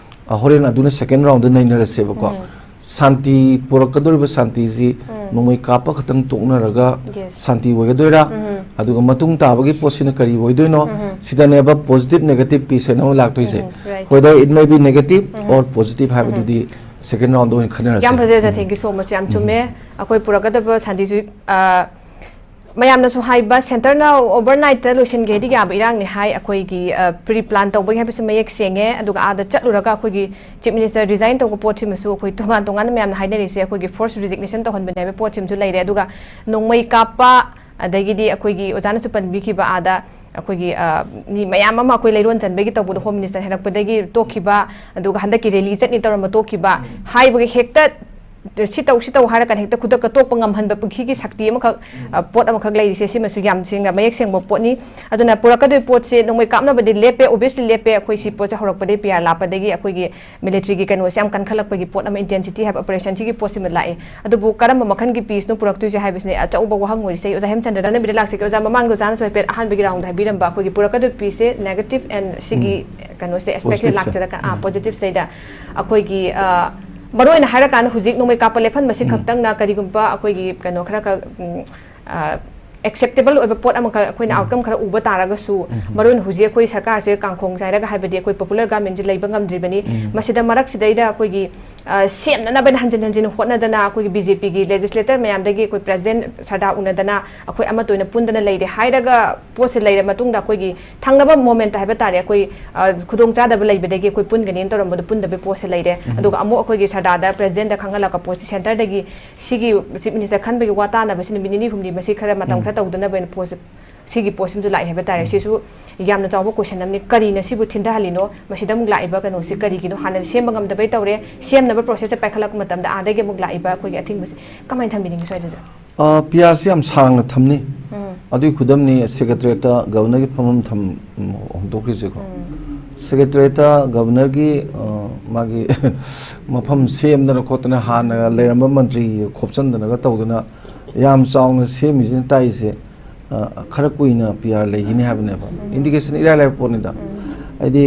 ꯑ, ꯍꯣꯔꯦꯟ ꯑꯗꯨꯅ second round ꯅꯩꯅꯔꯁꯦꯕꯀꯣ꯫ ꯁꯥꯟꯇꯤ ꯄꯨꯔꯛꯀꯗꯧꯔꯤꯕ ꯁꯥꯟꯇꯤꯁꯤ ꯅꯣꯡꯃꯩ ꯀꯥꯞꯄ ꯈꯛꯇꯪ ꯇꯣꯛꯅꯔꯒ Yes. ꯁꯥꯟꯇꯤ ꯑꯣꯏꯒꯗꯣꯏꯔꯥ? ꯑꯗꯨꯒ ꯃꯇꯨꯡ ꯇꯥꯕꯒꯤ ꯄꯣꯠꯁꯤꯅ ꯀꯔꯤ ꯑꯣꯏꯗꯣꯏꯅꯣ? ꯁꯤꯗꯅꯦꯕ positive negative piece ꯍꯥꯏꯅ ꯑꯃ ꯂꯥꯛꯇꯣꯏꯁꯦ꯫ Right. Whether it may be negative or positive ꯍꯥꯏꯕꯗꯨꯗꯤ second round ꯑꯣꯏꯅ ꯈꯟꯅꯔꯁꯦ꯫ ꯌꯥꯝ ꯐꯖꯩ, ꯑꯣꯖꯥ꯫ Thank you so much꯫ ꯌꯥꯝ ꯆꯨꯝꯃꯦ꯫ ꯑꯩꯈꯣꯏ ꯄꯨꯔꯛꯀꯗꯕ ꯁꯥꯟꯇꯤꯁꯨ, ꯑ, ꯃꯌꯥꯝꯅꯁꯨ ꯍꯥꯏꯕ, centreꯅ overnight ꯂꯣꯏꯁꯤꯟꯒꯦ ꯍꯥꯏꯗꯤ ꯌꯥꯕ ꯏꯔꯥꯡꯅꯤ ꯍꯥꯏ꯫ ꯑꯩꯈꯣꯏꯒꯤ, ꯑ, pre plan ꯇꯧꯕꯒꯤ ꯍꯥꯏꯕꯁꯨ ꯃꯌꯦꯛ ꯁꯦꯡꯉꯦ꯫ ꯑꯗꯨꯒ ꯑꯥꯗ ꯆꯠꯂꯨꯔꯒ ꯑꯩꯈꯣꯏꯒꯤ Chief Minister resign ꯇꯧꯕ ꯄꯣꯠꯁꯤꯃꯁꯨ ꯑꯩꯈꯣꯏ ꯇꯣꯉꯥꯟ ꯇꯣꯉꯥꯟꯅ ꯃꯌꯥꯝꯅ ꯍꯥꯏꯅꯔꯤꯁꯦ, ꯑꯩꯈꯣꯏꯒꯤ forced resignation ꯇꯧꯍꯟꯕꯅꯦ ꯍꯥꯏꯕ ꯄꯣꯠꯁꯤꯃꯁꯨ ꯂꯩꯔꯦ꯫ ꯑꯗꯨꯒ ꯅꯣꯡꯃꯩ ꯀꯥꯞꯄ, ꯑꯗꯒꯤꯗꯤ ꯑꯩꯈꯣꯏꯒꯤ ꯑꯣꯖꯥꯅꯁꯨ ꯄꯟꯕꯤꯈꯤꯕ ꯑꯥꯗ ꯑꯩꯈꯣꯏꯒꯤ, ꯑ, ꯃꯤ ꯃꯌꯥꯝ ꯑꯃ ꯑꯩꯈꯣꯏ ꯂꯩꯔꯣꯟ ꯆꯟꯕꯒꯤ ꯇꯧꯕꯗꯣ Home Minister ꯍꯦꯜꯂꯛꯄꯗꯒꯤ ꯇꯣꯛꯈꯤꯕ, ꯑꯗꯨꯒ ꯍꯟꯗꯛꯀꯤ rally ꯆꯠꯅꯤ ꯇꯧꯔꯝꯕ ꯇꯣꯛꯈꯤꯕ, ꯍꯥꯏꯕꯒꯤ ꯍꯦꯛꯇ ꯁꯤ ꯇꯧ, ꯁꯤ ꯇꯧ ꯍꯥꯏꯔꯀꯥꯟꯗ ꯍꯦꯛꯇ ꯈꯨꯗꯛꯇ ꯇꯣꯛꯄ ꯉꯝꯍꯟꯕꯒꯤ ꯁꯛꯇꯤ ꯑꯃꯈꯛ, ꯑ, ꯄꯣꯠ ꯑꯃꯈꯛ ꯂꯩꯔꯤꯁꯦ, ꯁꯤꯃꯁꯨ ꯌꯥꯝ ꯁꯦꯡꯅ ꯃꯌꯦꯛ ꯁꯦꯡꯕ ꯄꯣꯠꯅꯤ꯫ ꯑꯗꯨꯅ ꯄꯨꯔꯛꯀꯗꯣꯏ ꯄꯣꯠꯁꯦ ꯅꯣꯡꯃꯩ ꯀꯥꯞꯅꯕꯗꯤ ꯂꯦꯞꯄꯦ, obviously ꯂꯦꯞꯄꯦ꯫ ꯑꯩꯈꯣꯏ ꯁꯤ ꯄꯣꯠꯁꯦ ꯍꯧꯔꯛꯄꯗꯒꯤ, P R ꯂꯥꯛꯄꯗꯒꯤ ꯑꯩꯈꯣꯏꯒꯤ militaryꯒꯤ ꯀꯩꯅꯣꯁꯦ ꯌꯥꯝ ꯀꯟꯈꯠꯂꯛꯄꯒꯤ ꯄꯣꯠ ꯑꯃ, intensity ꯍꯥꯏꯕ operation ꯁꯤꯒꯤ ꯄꯣꯠꯁꯤꯃ ꯂꯥꯛꯑꯦ꯫ ꯑꯗꯨꯕꯨ ꯀꯔꯝꯕ ꯃꯈꯜꯒꯤ peaceꯅꯣ ꯄꯨꯔꯛꯇꯣꯏꯁꯦ ꯍꯥꯏꯕꯁꯤꯅꯦ ꯑꯆꯧꯕ ꯋꯥꯍꯪ ꯑꯣꯏꯔꯤꯁꯦ꯫ ꯑꯩ ꯑꯣꯖꯥ ꯍꯦꯝꯆꯟꯗ꯭ꯔ ꯔꯟꯅꯕꯤꯗ ꯂꯥꯛꯆꯒꯦ꯫ ꯑꯣꯖꯥ, ꯃꯃꯥꯡꯗ ꯑꯣꯖꯥꯅꯁꯨ ꯍꯥꯏꯐꯦꯠ ꯑꯍꯥꯟꯕꯒꯤ roundꯗ ꯍꯥꯏꯕꯤꯔꯝꯕ ꯑꯩꯈꯣꯏꯒꯤ ꯄꯨꯔꯛꯀꯗꯣꯏ peaceꯁꯦ negative and ꯁꯤꯒꯤ ꯀꯩꯅꯣꯁꯦ, aspectꯁꯦ positiveꯁꯦ꯫ ꯂꯥꯛꯆꯔꯒ, ꯑꯥ, positiveꯁꯤꯗꯩꯗ ꯑꯩꯈꯣꯏꯒꯤ, ꯑ, ꯃꯔꯨꯑꯣꯏꯅ ꯍꯥꯏꯔꯀꯥꯟꯗ ꯍꯧꯖꯤꯛ ꯅꯣꯡꯃꯩ ꯀꯥꯞꯄ ꯂꯦꯞꯍꯟꯕꯁꯤ ꯈꯛꯇꯪꯅ ꯀꯔꯤꯒꯨꯝꯕ ꯑꯩꯈꯣꯏꯒꯤ ꯀꯩꯅꯣ ꯈꯔ ꯈꯛ, ꯎꯝ, ꯑ, acceptable ꯑꯣꯏꯕ ꯄꯣꯠ ꯑꯃꯈꯛ ꯑꯩꯈꯣꯏꯅ outcome ꯈꯔ ꯎꯕ ꯇꯥꯔꯒꯁꯨ, ꯃꯔꯨꯑꯣꯏꯅ ꯍꯧꯖꯤꯛ ꯑꯩꯈꯣꯏ ꯁꯔꯀꯥꯔꯁꯦ ꯀꯥꯡꯈꯣꯡ ꯆꯥꯏꯔꯒ, ꯍꯥꯏꯕꯗꯤ ꯑꯩꯈꯣꯏ popular governmentꯁꯦ ꯂꯩꯕ ꯉꯝꯗ꯭ꯔꯤꯕꯅꯤ꯫ ꯃꯁꯤꯗ ꯃꯔꯛꯁꯤꯗꯩꯗ ꯑꯩꯈꯣꯏꯒꯤ, ꯑ, ꯁꯦꯝꯅꯅꯕ ꯍꯟꯖꯤꯟ ꯍꯟꯖꯤꯟ ꯍꯣꯠꯅꯗꯅ, ꯑꯩꯈꯣꯏꯒꯤ BJPꯒꯤ legislator ꯃꯌꯥꯝꯗꯒꯤ ꯑꯩꯈꯣꯏ president ꯁꯔꯗꯥꯔ ꯎꯅꯗꯅ, ꯑꯩꯈꯣꯏ ꯑꯃꯠꯇ ꯑꯣꯏꯅ ꯄꯨꯟꯗꯅ ꯂꯩꯔꯦ ꯍꯥꯏꯔꯒ ꯄꯣꯠꯁꯦ ꯂꯩꯔ ꯃꯇꯨꯡꯗ, ꯑꯩꯈꯣꯏꯒꯤ ꯊꯪꯅꯕ moment ꯍꯥꯏꯕ ꯇꯥꯔꯦ, ꯑꯩꯈꯣꯏ, ꯑ, ꯈꯨꯗꯣꯡꯆꯥꯗꯕ ꯂꯩꯕꯗꯒꯤ ꯑꯩꯈꯣꯏ ꯄꯨꯟꯒꯅꯤꯅ ꯇꯧꯔꯝꯕꯗꯣ ꯄꯨꯟꯗꯕꯒꯤ ꯄꯣꯠꯁꯦ ꯂꯩꯔꯦ꯫ ꯑꯗꯨꯒ ꯑꯃꯨꯛ ꯑꯩꯈꯣꯏꯒꯤ ꯁꯔꯗꯥꯔꯗ presidentꯗ ꯈꯪꯍꯜꯂꯛꯄ ꯄꯣꯠꯁꯤ centreꯗꯒꯤ ꯁꯤꯒꯤ Chief Minister ꯈꯟꯕꯒꯤ ꯋꯥ ꯇꯥꯅꯕꯁꯤ ꯅꯨꯃꯤꯠ ꯅꯤꯅꯤ ꯍꯨꯝꯅꯤ ꯃꯁꯤ ꯈꯔ ꯃꯇꯝ ꯈꯔ ꯇꯧꯗꯅꯕ ꯑꯣꯏꯅ ꯄꯣꯠꯁꯦ ꯁꯤꯒꯤ ꯄꯣꯠꯁꯤꯃꯁꯨ ꯂꯥꯛꯏ ꯍꯥꯏꯕ ꯇꯥꯔꯦ꯫ ꯁꯤꯁꯨ ꯌꯥꯝꯅ ꯆꯥꯎꯕ ꯀꯣꯏꯁꯟ ꯑꯃꯅꯤ꯫ ꯀꯔꯤꯅ ꯁꯤꯕꯨ ꯊꯤꯟꯊꯍꯜꯂꯤꯅꯣ? ꯃꯁꯤꯗ ꯑꯃꯨꯛ ꯂꯥꯛꯏꯕ ꯀꯩꯅꯣꯁꯤ ꯀꯔꯤꯒꯤꯅꯣ? ꯍꯥꯟꯅꯗꯤ ꯁꯦꯝꯕ ꯉꯝꯗꯕꯩ ꯇꯧꯔꯦ, ꯁꯦꯝꯅꯕ ꯄ꯭ꯔꯣꯁꯦꯁꯁꯦ ꯄꯥꯏꯈꯠꯂꯛꯄ ꯃꯇꯝꯗ ꯑꯥꯗꯒꯤ ꯑꯃꯨꯛ ꯂꯥꯛꯏꯕ ꯑꯩꯈꯣꯏꯒꯤ ꯑꯊꯤꯡꯕꯁꯦ ꯀꯃꯥꯏꯅ ꯊꯝꯕꯤꯅꯤꯡꯉꯤ ꯁ꯭ꯋꯥꯏꯗꯁꯨ? ꯄꯤ ꯑꯥꯔꯁꯤ ꯌꯥꯝ ꯁꯥꯡꯅ ꯊꯝꯅꯤ꯫ ꯎꯝ ꯑꯗꯨꯒꯤ ꯈꯨꯗꯝꯅꯤ ꯁꯦꯀ꯭ꯔꯦꯇꯔꯤꯌꯦꯠꯇ ꯒꯕꯔꯅꯔꯒꯤ ꯐꯝꯐꯝ ꯊꯝ ꯍꯣꯡꯗꯣꯛꯈ꯭ꯔꯤꯁꯦꯀꯣ꯫ ꯎꯝ ꯁꯦꯀ꯭ꯔꯦꯇꯔꯤꯌꯦꯠꯇ ꯒꯕꯔꯅꯔꯒꯤ ꯃꯥꯒꯤ ꯃꯐꯝ ꯁꯦꯝꯗꯅ ꯈꯣꯠꯇꯅ ꯍꯥꯟꯅ ꯂꯩꯔꯝꯕ ꯃꯟꯇ꯭ꯔꯤ ꯈꯣꯞꯆꯟꯗꯅꯒ ꯇꯧꯗꯅ ꯌꯥꯝ ꯆꯥꯎꯅ ꯁꯦꯝꯃꯤꯁꯤꯅ ꯇꯥꯛꯏꯁꯦ, ꯈꯔ ꯀꯨꯏꯅ ꯄꯤ ꯑꯥꯔ ꯂꯩꯈꯤꯅꯤ ꯍꯥꯏꯕꯅꯦꯕ꯫ ꯏꯟꯗꯤꯀꯦꯁꯟ ꯏꯔꯥꯏ ꯂꯥꯏꯕ ꯄꯣꯠꯅꯤꯗ꯫ ꯍꯥꯏꯗꯤ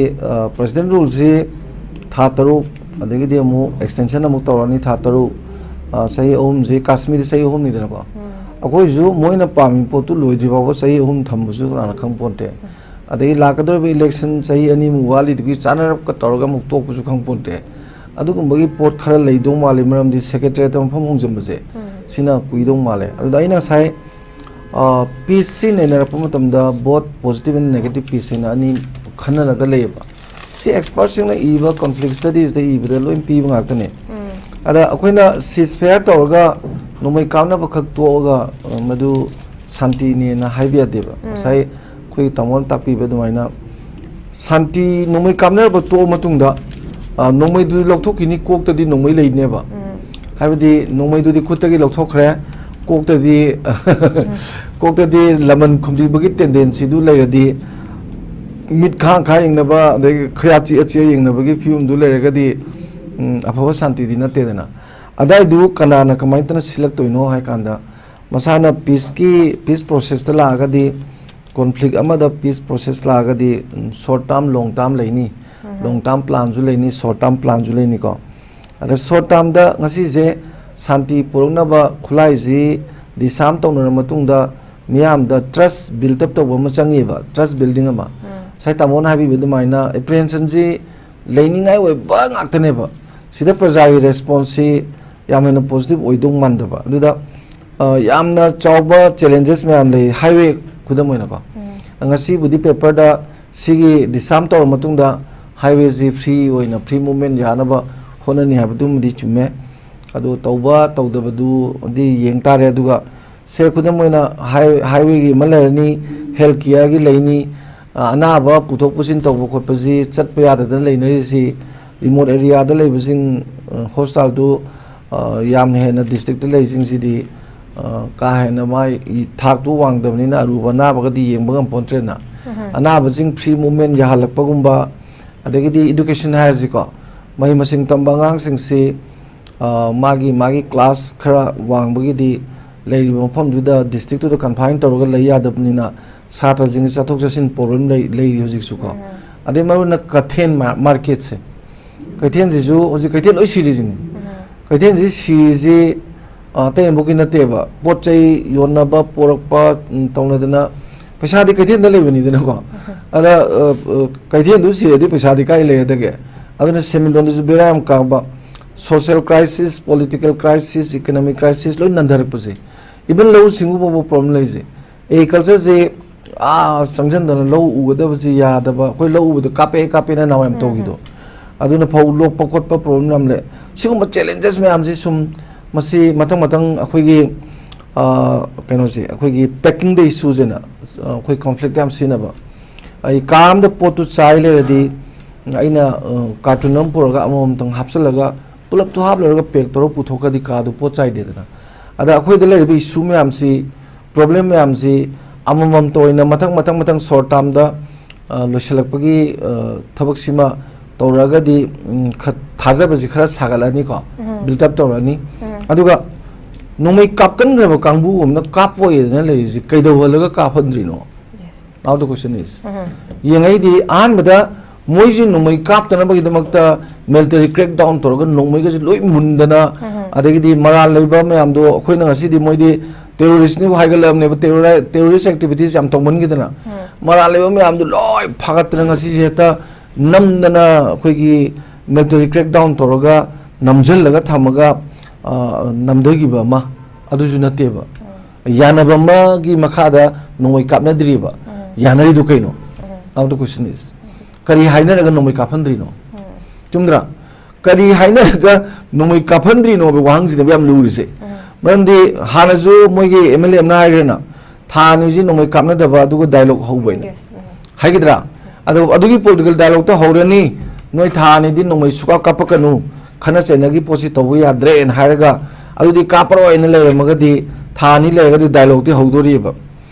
ꯄ꯭ꯔꯦꯁꯤꯗꯦꯟ ꯔꯨꯜꯁꯤ ꯊꯥ ꯇꯔꯨꯛ, ꯑꯗꯒꯤꯗꯤ ꯑꯃꯨꯛ ꯑꯦꯛꯁꯇꯦꯟꯁꯟ ꯑꯃꯨꯛ ꯇꯧꯔꯅꯤ ꯊꯥ ꯇꯔꯨꯛ, ꯆꯍꯤ ꯑꯍꯨꯝꯁꯤ, ꯀꯥꯁꯃꯤꯔꯗꯤ ꯆꯍꯤ ꯑꯍꯨꯝꯅꯤꯗꯅꯀꯣ꯫ ꯑꯩꯈꯣꯏꯁꯨ ꯃꯣꯏꯅ ꯄꯥꯝꯃꯤ ꯄꯣꯠꯇꯨ ꯂꯣꯏꯗ꯭ꯔꯤ ꯐꯥꯎꯕ ꯆꯍꯤ ꯑꯍꯨꯝ ꯊꯝꯕꯁꯨ ꯀꯅꯥꯅ ꯈꯪ ꯄꯣꯟꯇꯦ꯫ ꯑꯗꯒꯤ ꯂꯥꯛꯀꯗꯧꯔꯤꯕ ꯏꯂꯦꯛꯁꯟ ꯆꯍꯤ ꯑꯅꯤꯃꯨꯛ ꯋꯥꯠꯂꯤꯗꯨꯒꯤ ꯆꯥꯟꯅꯔꯞꯀ ꯇꯧꯔꯒ ꯑꯃꯨꯛ ꯇꯣꯛꯄꯁꯨ ꯈꯪ ꯄꯣꯟꯇꯦ꯫ ꯑꯗꯨꯒꯨꯝꯕꯒꯤ ꯄꯣꯠ ꯈꯔ ꯂꯩꯗꯧ ꯃꯥꯜꯂꯤ, ꯃꯔꯝꯗꯤ ꯁꯦꯀ꯭ꯔꯦꯇꯔꯤꯌꯦꯠꯇ ꯃꯐꯝ ꯍꯣꯡꯖꯤꯟꯕꯁꯦ ꯁꯤꯅ ꯀꯨꯏꯗꯧ ꯃꯥꯜꯂꯦ꯫ ꯑꯗꯨꯗ ꯑꯩꯅ ꯉꯁꯥꯏ ꯄꯤꯁꯁꯤ ꯅꯩꯅꯔꯛꯄ ꯃꯇꯝꯗ both positive and negative piece ꯍꯥꯏꯅ ꯑꯅꯤ ꯈꯟꯅꯔꯒ ꯂꯩꯌꯦꯕ꯫ ꯁꯤ ꯑꯦꯛꯁꯄꯔꯠꯁꯤꯡꯅ ꯏꯕ ꯀꯣꯟꯐ꯭ꯂꯤꯛ ꯁ꯭ꯇꯗꯤꯁꯇ ꯏꯕꯗ ꯂꯣꯏ ꯄꯤꯕ ꯉꯥꯛꯇꯅꯦ꯫ ꯑꯗ ꯑꯩꯈꯣꯏꯅ ꯁꯤꯁ ꯐꯦꯌꯔ ꯇꯧꯔꯒ ꯅꯣꯡꯃꯩ ꯀꯥꯞꯅꯕ ꯈꯛ ꯇꯣꯛꯑꯒ ꯃꯗꯨ ꯁꯥꯟꯇꯤꯅꯦꯅ ꯍꯥꯏꯕ ꯌꯥꯗꯦꯕ꯫ ꯉꯁꯥꯏ ꯑꯩꯈꯣꯏꯒꯤ ꯇꯥꯃꯣꯅ ꯇꯥꯛꯄꯤꯕ ꯑꯗꯨꯃꯥꯏꯅ ꯁꯥꯟꯇꯤ ꯅꯣꯡꯃꯩ ꯀꯥꯞꯅꯔꯕ ꯇꯣꯛꯑ ꯃꯇꯨꯡꯗ ꯅꯣꯡꯃꯩꯗꯨꯗꯤ ꯂꯧꯊꯣꯛꯈꯤꯅꯤ, ꯀꯣꯛꯇꯗꯤ ꯅꯣꯡꯃꯩ ꯂꯩꯅꯦꯕ꯫ ꯍꯥꯏꯕꯗꯤ ꯅꯣꯡꯃꯩꯗꯨꯗꯤ ꯈꯨꯠꯇꯒꯤ ꯂꯧꯊꯣꯛꯈ꯭ꯔꯦ, ꯀꯣꯛꯇꯗꯤ ꯀꯣꯛꯇꯗꯤ ꯂꯃꯟ ꯈꯨꯝꯕꯤꯕꯒꯤ ꯇꯦꯟꯗꯦꯟꯁꯤꯗꯨ ꯂꯩꯔꯗꯤ, ꯃꯤꯠ ꯈꯥꯡ ꯈꯥ ꯌꯦꯡꯅꯕ, ꯑꯗꯒꯤ ꯈꯌꯥ ꯆꯤꯛꯑ ꯆꯤꯛꯑ ꯌꯦꯡꯅꯕꯒꯤ ꯐꯤꯕꯝꯗꯨ ꯂꯩꯔꯒꯗꯤ, ꯎꯝ, ꯑꯐꯕ ꯁꯥꯟꯇꯤꯗꯤ ꯅꯠꯇꯦꯗꯅ꯫ ꯑꯗꯥꯏꯗꯨ ꯀꯅꯥꯅ ꯀꯃꯥꯏꯅ ꯇꯧꯅ ꯁꯤꯜꯂꯛꯇꯣꯏꯅꯣ ꯍꯥꯏ ꯀꯥꯟꯗ, ꯃꯁꯥꯅ ꯄꯤꯁꯀꯤ, ꯄꯤꯁ ꯄ꯭ꯔꯣꯁꯦꯁꯇ ꯂꯥꯛꯑꯒꯗꯤ, ꯀꯣꯟꯐ꯭ꯂꯤꯛ ꯑꯃꯗ ꯄꯤꯁ ꯄ꯭ꯔꯣꯁꯦꯁ ꯂꯥꯛꯑꯒꯗꯤ, ꯎꯝ, ꯁꯣꯔꯠ ꯇꯥꯔꯝ, ꯂꯣꯡ ꯇꯥꯔꯝ ꯂꯩꯅꯤ꯫ ꯂꯣꯡ ꯇꯥꯔꯝ ꯄ꯭ꯂꯥꯟꯁꯨ ꯂꯩꯅꯤ, ꯁꯣꯔꯠ ꯇꯥꯔꯝ ꯄ꯭ꯂꯥꯟꯁꯨ ꯂꯩꯅꯤꯀꯣ꯫ ꯑꯗ ꯁꯣꯔꯠ ꯇꯥꯔꯝꯗ ꯉꯁꯤꯁꯦ ꯁꯥꯟꯇꯤ ꯄꯨꯔꯛꯅꯕ ꯈꯨꯠꯂꯥꯏꯁꯤ ꯗꯤꯁꯥꯔꯝ ꯇꯧꯅꯔ ꯃꯇꯨꯡꯗ ꯃꯤꯌꯥꯝꯗ ꯇ꯭ꯔꯁ ꯕꯤꯜꯗ ꯑꯞ ꯇꯧꯕ ꯑꯃ ꯆꯪꯉꯤꯕ, ꯇ꯭ꯔꯁ ꯕꯤꯜꯗꯤꯡ ꯑꯃ꯫ ꯉꯁꯥꯏ ꯇꯥꯃꯣꯅ ꯍꯥꯏꯕꯤꯕ ꯑꯗꯨꯃꯥꯏꯅ ꯑꯦꯄ꯭ꯔꯤꯍꯦꯟꯁꯟꯁꯤ ꯂꯩꯅꯤꯡꯉꯥꯏ ꯑꯣꯏꯕ ꯉꯥꯛꯇꯅꯦꯕ꯫ ꯁꯤꯗ ꯄ꯭ꯔꯖꯥꯒꯤ ꯔꯦꯁꯄꯣꯟꯁꯁꯤ ꯌꯥꯝ ꯍꯦꯟꯅ ꯄꯣꯖꯤꯇꯤꯚ ꯑꯣꯏꯗꯧ ꯃꯥꯟꯗꯕ꯫ ꯑꯗꯨꯗ, ꯑ, ꯌꯥꯝꯅ ꯆꯥꯎꯕ ꯆꯦꯂꯦꯟꯖꯦꯁ ꯃꯌꯥꯝ ꯂꯩ꯫ ꯍꯥꯏꯋꯦ ꯈꯨꯗꯝ ꯑꯣꯏꯅꯀꯣ, ꯉꯁꯤꯕꯨꯗꯤ ꯄꯦꯄꯔꯗ ꯁꯤꯒꯤ ꯗꯤꯁꯥꯔꯝ ꯇꯧꯔ ꯃꯇꯨꯡꯗ ꯍꯥꯏꯋꯦꯁꯤ ꯐ꯭ꯔꯤ ꯑꯣꯏꯅ, ꯐ꯭ꯔꯤ ꯃꯨꯚꯃꯦꯟ ꯌꯥꯅꯕ ꯍꯣꯠꯅꯅꯤ ꯍꯥꯏꯕꯗꯨꯃꯗꯤ ꯆꯨꯝꯃꯦ꯫ ꯑꯗꯨ ꯇꯧꯕ ꯇꯧꯗꯕꯗꯨꯗꯤ ꯌꯦꯡ ꯇꯥꯔꯦ꯫ ꯑꯗꯨꯒ ꯁꯦ, ꯈꯨꯗꯝ ꯑꯣꯏꯅ ꯍꯥꯏ-, ꯍꯥꯏꯋꯦꯒꯤ ꯑꯃ ꯂꯩꯔꯅꯤ, ꯍꯦꯜꯊ ꯀꯤꯌꯔꯒꯤ ꯂꯩꯅꯤ, ꯑ, ꯑꯅꯥꯕ ꯄꯨꯊꯣꯛ ꯄꯨꯁꯤꯟ ꯇꯧꯕ ꯈꯣꯠꯄꯁꯤ ꯆꯠꯄ ꯌꯥꯗꯗꯅ ꯂꯩꯅꯔꯤꯁꯤ, ꯔꯤꯃꯣꯠ ꯑꯦꯔꯤꯌꯥꯗ ꯂꯩꯕꯁꯤꯡ, ꯑ, ꯍꯣꯁꯄꯤꯇꯥꯜꯗꯨ, ꯑ, ꯌꯥꯝꯅ ꯍꯦꯟꯅ ꯗꯤꯁꯇ꯭ꯔꯤꯛꯇ ꯂꯩꯁꯤꯡꯁꯤꯗꯤ, ꯑ, ꯀꯥ ꯍꯦꯟꯅ ꯃꯥꯏ ꯊꯥꯛꯇꯨ ꯋꯥꯡꯗꯕꯅꯤꯅ ꯑꯔꯨꯕ ꯑꯅꯥꯕꯒꯗꯤ ꯌꯦꯡꯕ ꯉꯝꯄꯣꯟꯇ꯭ꯔꯦꯅ꯫ ꯑꯅꯥꯕꯁꯤꯡ ꯐ꯭ꯔꯤ ꯃꯨꯚꯃꯦꯟ ꯌꯥꯍꯜꯂꯛꯄꯒꯨꯝꯕ, ꯑꯗꯒꯤꯗꯤ ꯏꯗꯨꯀꯦꯁꯟ ꯍꯥꯏꯔꯁꯤꯀꯣ, ꯃꯍꯩ ꯃꯁꯤꯡ ꯇꯝꯕ ꯑꯉꯥꯡꯁꯤꯡꯁꯤ, ꯑ, ꯃꯥꯒꯤ, ꯃꯥꯒꯤ ꯀ꯭ꯂꯥꯁ ꯈꯔ ꯋꯥꯡꯕꯒꯤꯗꯤ ꯂꯩꯔꯤꯕ ꯃꯐꯝꯗꯨꯗ, ꯗꯤꯁꯇ꯭ꯔꯤꯛꯇꯨꯗ ꯀꯟꯐꯥꯏꯟ ꯇꯧꯔꯒ ꯂꯩ ꯌꯥꯗꯕꯅꯤꯅ ꯁꯥꯇ꯭ꯔꯁꯤꯡꯒꯤ ꯆꯠꯊꯣꯛ ꯆꯠꯁꯤꯟ ꯄ꯭ꯔꯣꯕ꯭ꯂꯦꯝ ꯂꯩ, ꯂꯩꯔꯤ ꯍꯧꯖꯤꯛꯁꯨꯀꯣ꯫ ꯑꯗꯩ ꯃꯔꯨ ꯑꯣꯏꯅ ꯀꯩꯊꯦꯜ ꯃꯥ-, ꯃꯥꯔꯀꯦꯠꯁꯦ, ꯀꯩꯊꯦꯜꯁꯤꯁꯨ ꯍꯧꯖꯤꯛ ꯀꯩꯊꯦꯜ ꯂꯣꯏ ꯁꯤꯔꯤꯁꯤꯅꯤ꯫ ꯀꯩꯊꯦꯜꯁꯤ ꯁꯤꯔꯤꯁꯤ, ꯑ, ꯑꯇꯩ ꯑꯃꯐꯥꯎꯒꯤ ꯅꯠꯇꯦꯕ, ꯄꯣꯠ ꯆꯩ ꯌꯣꯟꯅꯕ, ꯄꯣꯔꯛꯄ, ꯎꯝ, ꯇꯧꯅꯗꯅ ꯄꯩꯁꯥꯗꯤ ꯀꯩꯊꯦꯜꯗ ꯂꯩꯕꯅꯤꯗꯅꯀꯣ꯫ ꯑꯗ, ꯑ, ꯑ, ꯀꯩꯊꯦꯜꯗꯨ ꯁꯤꯔꯗꯤ ꯄꯩꯁꯥꯗꯤ ꯀꯥꯏ ꯂꯩꯒꯗꯒꯦ? ꯑꯗꯨꯅ ꯁꯦꯟꯃꯤꯠꯂꯣꯟꯗꯁꯨ ꯕꯦꯔꯥ ꯌꯥꯝ ꯀꯥꯕ, social crisis, political crisis, economic crisis ꯂꯣꯏ ꯅꯟꯊꯔꯛꯄꯁꯦ, ꯏꯚꯟ ꯂꯧꯎ ꯁꯤꯡꯎꯕ ꯐꯥꯎꯕ ꯄ꯭ꯔꯣꯕ꯭ꯂꯦꯝ ꯂꯩꯁꯦ꯫ ꯑꯦꯒ꯭ꯔꯤꯀꯜꯆꯔꯁꯦ ꯑꯥ ꯆꯪꯁꯤꯟꯗꯅ ꯂꯧ ꯎꯒꯗꯕꯁꯤ ꯌꯥꯗꯕ, ꯑꯩꯈꯣꯏ ꯂꯧ ꯎꯕꯗ ꯀꯥꯞꯄꯛꯑꯦ ꯀꯥꯞꯄꯦꯅ ꯅꯍꯥꯟꯋꯥꯏ ꯌꯥꯝ ꯎꯝ, ꯇꯧꯈꯤꯗꯣ꯫ ꯎꯝ꯫ ꯑꯗꯨꯅ ꯐꯧ ꯂꯣꯛꯄ ꯈꯣꯠꯄ ꯄ꯭ꯔꯣꯕ꯭ꯂꯦꯝ ꯌꯥꯝ ꯂꯩ꯫ ꯁꯤꯒꯨꯝꯕ ꯆꯦꯂꯦꯟꯖꯦꯁ ꯃꯌꯥꯝꯁꯤ ꯁꯨꯝ, ꯃꯁꯤ ꯃꯊꯪ ꯃꯊꯪ ꯑꯩꯈꯣꯏꯒꯤ, ꯑꯥ, ꯀꯩꯅꯣꯁꯦ, ꯑꯩꯈꯣꯏꯒꯤ ꯄꯦꯀꯤꯡꯗ ꯏꯁꯨꯁꯤꯅ, ꯑꯥ, ꯑꯩꯈꯣꯏ ꯀꯣꯟꯐ꯭ꯂꯤꯛꯇ ꯌꯥꯝ ꯁꯤꯖꯤꯟꯅꯕ꯫ ꯑꯩ ꯀꯥ ꯑꯃꯗ ꯄꯣꯠꯇꯨ ꯆꯥꯏ ꯂꯩꯔꯗꯤ, ꯑꯩꯅ, ꯑꯥ, ꯀꯥꯔꯇꯨꯟ ꯑꯃ ꯄꯨꯔꯒ ꯑꯃꯃꯝꯇꯪ ꯍꯥꯞꯆꯤꯜꯂꯒ ꯄꯨꯂꯞꯇꯨ ꯍꯥꯞꯂꯔꯒ ꯄꯦꯛ ꯇꯧꯔꯒ ꯄꯨꯊꯣꯛꯈ꯭ꯔꯗꯤ ꯀꯥꯗꯨ ꯄꯣꯠ ꯆꯥꯏꯗꯦꯗꯅ꯫ ꯑꯗ ꯑꯩꯈꯣꯏꯗ ꯂꯩꯔꯤꯕ ꯏꯁꯨ ꯃꯌꯥꯝꯁꯤ, ꯄ꯭ꯔꯣꯕ꯭ꯂꯦꯝ ꯃꯌꯥꯝꯁꯤ ꯑꯃꯃꯝꯇ ꯑꯣꯏꯅ ꯃꯊꯪ, ꯃꯊꯪ, ꯃꯊꯪ ꯁꯣꯔꯠ ꯇꯥꯔꯝꯗ, ꯑ, ꯂꯣꯏꯁꯤꯜꯂꯛꯄꯒꯤ, ꯑ, ꯊꯕꯛꯁꯤꯃ ꯇꯧꯔꯛꯑꯒꯗꯤ, ꯎꯝ, ꯈ-, ꯊꯥꯖꯕꯁꯤ ꯈꯔ ꯁꯥꯒꯠꯂꯅꯤꯀꯣ, ꯎꯝ꯫ ꯕꯤꯜꯗ ꯑꯞ ꯇꯧꯔꯛꯑꯅꯤ꯫ ꯎꯝ꯫ ꯑꯗꯨꯒ ꯅꯣꯡꯃꯩ ꯀꯥꯞꯀꯟꯈ꯭ꯔꯕ ꯀꯥꯡꯕꯨ ꯑꯃꯅ ꯀꯥꯞꯄꯣꯏꯗꯅ ꯂꯩꯔꯤꯁꯤ ꯀꯩꯗꯧꯍꯜꯂꯒ ꯀꯥꯞꯍꯟꯗ꯭ꯔꯤꯅꯣ? Yes. Now the question is, ꯎꯝ꯫ ꯌꯦꯡꯉꯩꯗꯤ ꯑꯍꯥꯟꯕꯗ ꯃꯣꯏꯁꯤ ꯅꯣꯡꯃꯩ ꯀꯥꯞꯇꯅꯕꯒꯤꯗꯃꯛꯇ ꯃꯤꯂꯤꯇꯔꯤ ꯀ꯭ꯔꯦꯛ ꯗꯥꯎꯟ ꯇꯧꯔꯒ ꯅꯣꯡꯃꯩꯒꯁꯦ ꯂꯣꯏ ꯃꯨꯟꯗꯅ, ꯎꯝ꯫ ꯑꯗꯒꯤꯗꯤ ꯃꯔꯥꯜ ꯂꯩꯕ ꯃꯌꯥꯝꯗꯣ ꯑꯩꯈꯣꯏꯅ ꯉꯁꯤꯗꯤ ꯃꯣꯏꯗꯤ ꯇꯦꯔꯣꯔꯤꯁꯅꯤꯕꯨ ꯍꯥꯏꯒꯠꯂꯛꯑꯕꯅꯦꯕ, ꯇꯦꯔꯣꯔꯥꯏ-, ꯇꯦꯔꯣꯔꯤꯁ ꯑꯦꯛꯇꯤꯚꯤꯇꯤꯁ ꯌꯥꯝ ꯇꯧꯃꯟꯈꯤꯗꯅ꯫ ꯎꯝ꯫ ꯃꯔꯥꯜ ꯂꯩꯕ ꯃꯌꯥꯝꯗꯣ ꯂꯣꯏ ꯐꯥꯒꯠꯇꯅ ꯉꯁꯤꯁꯦ ꯍꯦꯛꯇ ꯅꯝꯗꯅ ꯑꯩꯈꯣꯏꯒꯤ ꯃꯤꯂꯤꯇꯔꯤ ꯀ꯭ꯔꯦꯛ ꯗꯥꯎꯟ ꯇꯧꯔꯒ ꯅꯝꯁꯤꯜꯂꯒ ꯊꯝꯃꯒ, ꯑ, ꯅꯝꯊꯈꯤꯕ ꯑꯃ, ꯑꯗꯨꯁꯨ ꯅꯠꯇꯦꯕ꯫ ꯎꯝ꯫ ꯌꯥꯅꯕ ꯑꯃꯒꯤ ꯃꯈꯥꯗ ꯅꯣꯡꯃꯩ ꯀꯥꯞꯅꯗ꯭ꯔꯤꯕ꯫ ꯎꯝ꯫ ꯌꯥꯅꯔꯤꯗꯨ ꯀꯩꯅꯣ? ꯎꯝ꯫ Now the question is, ꯀꯔꯤ ꯍꯥꯏꯅꯔꯒ ꯅꯣꯡꯃꯩ ꯀꯥꯞꯍꯟꯗ꯭ꯔꯤꯅꯣ? ꯎꯝ꯫ ꯆꯨꯝꯗ꯭ꯔꯥ? ꯀꯔꯤ ꯍꯥꯏꯅꯔꯒ ꯅꯣꯡꯃꯩ ꯀꯥꯞꯍꯟꯗ꯭ꯔꯤꯅꯣ ꯍꯥꯏꯕ ꯋꯥꯍꯪꯁꯤꯅꯦꯕ ꯌꯥꯝ ꯂꯨꯔꯤꯁꯦ꯫ ꯎꯝ꯫ ꯃꯔꯝꯗꯤ ꯍꯥꯟꯅꯁꯨ ꯃꯣꯏꯒꯤ ꯑꯦꯝ ꯑꯦꯜ ꯑꯦ ꯑꯃꯅ ꯍꯥꯏꯈ꯭ꯔꯦꯅ, ꯊꯥ ꯑꯅꯤꯁꯤ ꯅꯣꯡꯃꯩ ꯀꯥꯞꯅꯗꯕ, ꯑꯗꯨꯒ ꯗꯥꯏꯂꯣꯛ ꯍꯧꯕ ꯍꯥꯏꯅ ꯍꯥꯏꯒꯗ꯭ꯔꯥ? ꯑꯗꯣ ꯑꯗꯨꯒꯤ ꯄꯣꯂꯤꯇꯤꯀꯦꯜ ꯗꯥꯏꯂꯣꯛꯇ ꯍꯧꯔꯅꯤ, "ꯅꯣꯏ ꯊꯥ ꯑꯅꯤꯗꯤ ꯅꯣꯡꯃꯩ ꯁꯨꯀꯥꯞ ꯀꯥꯞꯄꯛꯀꯅꯨ, ꯈꯠꯅ ꯆꯩꯅꯒꯤ ꯄꯣꯠꯁꯤ ꯇꯧꯕ ꯌꯥꯗ꯭ꯔꯦꯅ" ꯍꯥꯏꯔꯒ, ꯑꯗꯨꯗꯤ ꯀꯥꯞꯄꯔꯣꯏꯅ ꯂꯩꯔꯝꯃꯒꯗꯤ, ꯊꯥ ꯑꯅꯤ ꯂꯩꯔꯒꯗꯤ ꯗꯥꯏꯂꯣꯛꯇꯤ ꯍꯧꯗꯣꯔꯤꯑꯕ꯫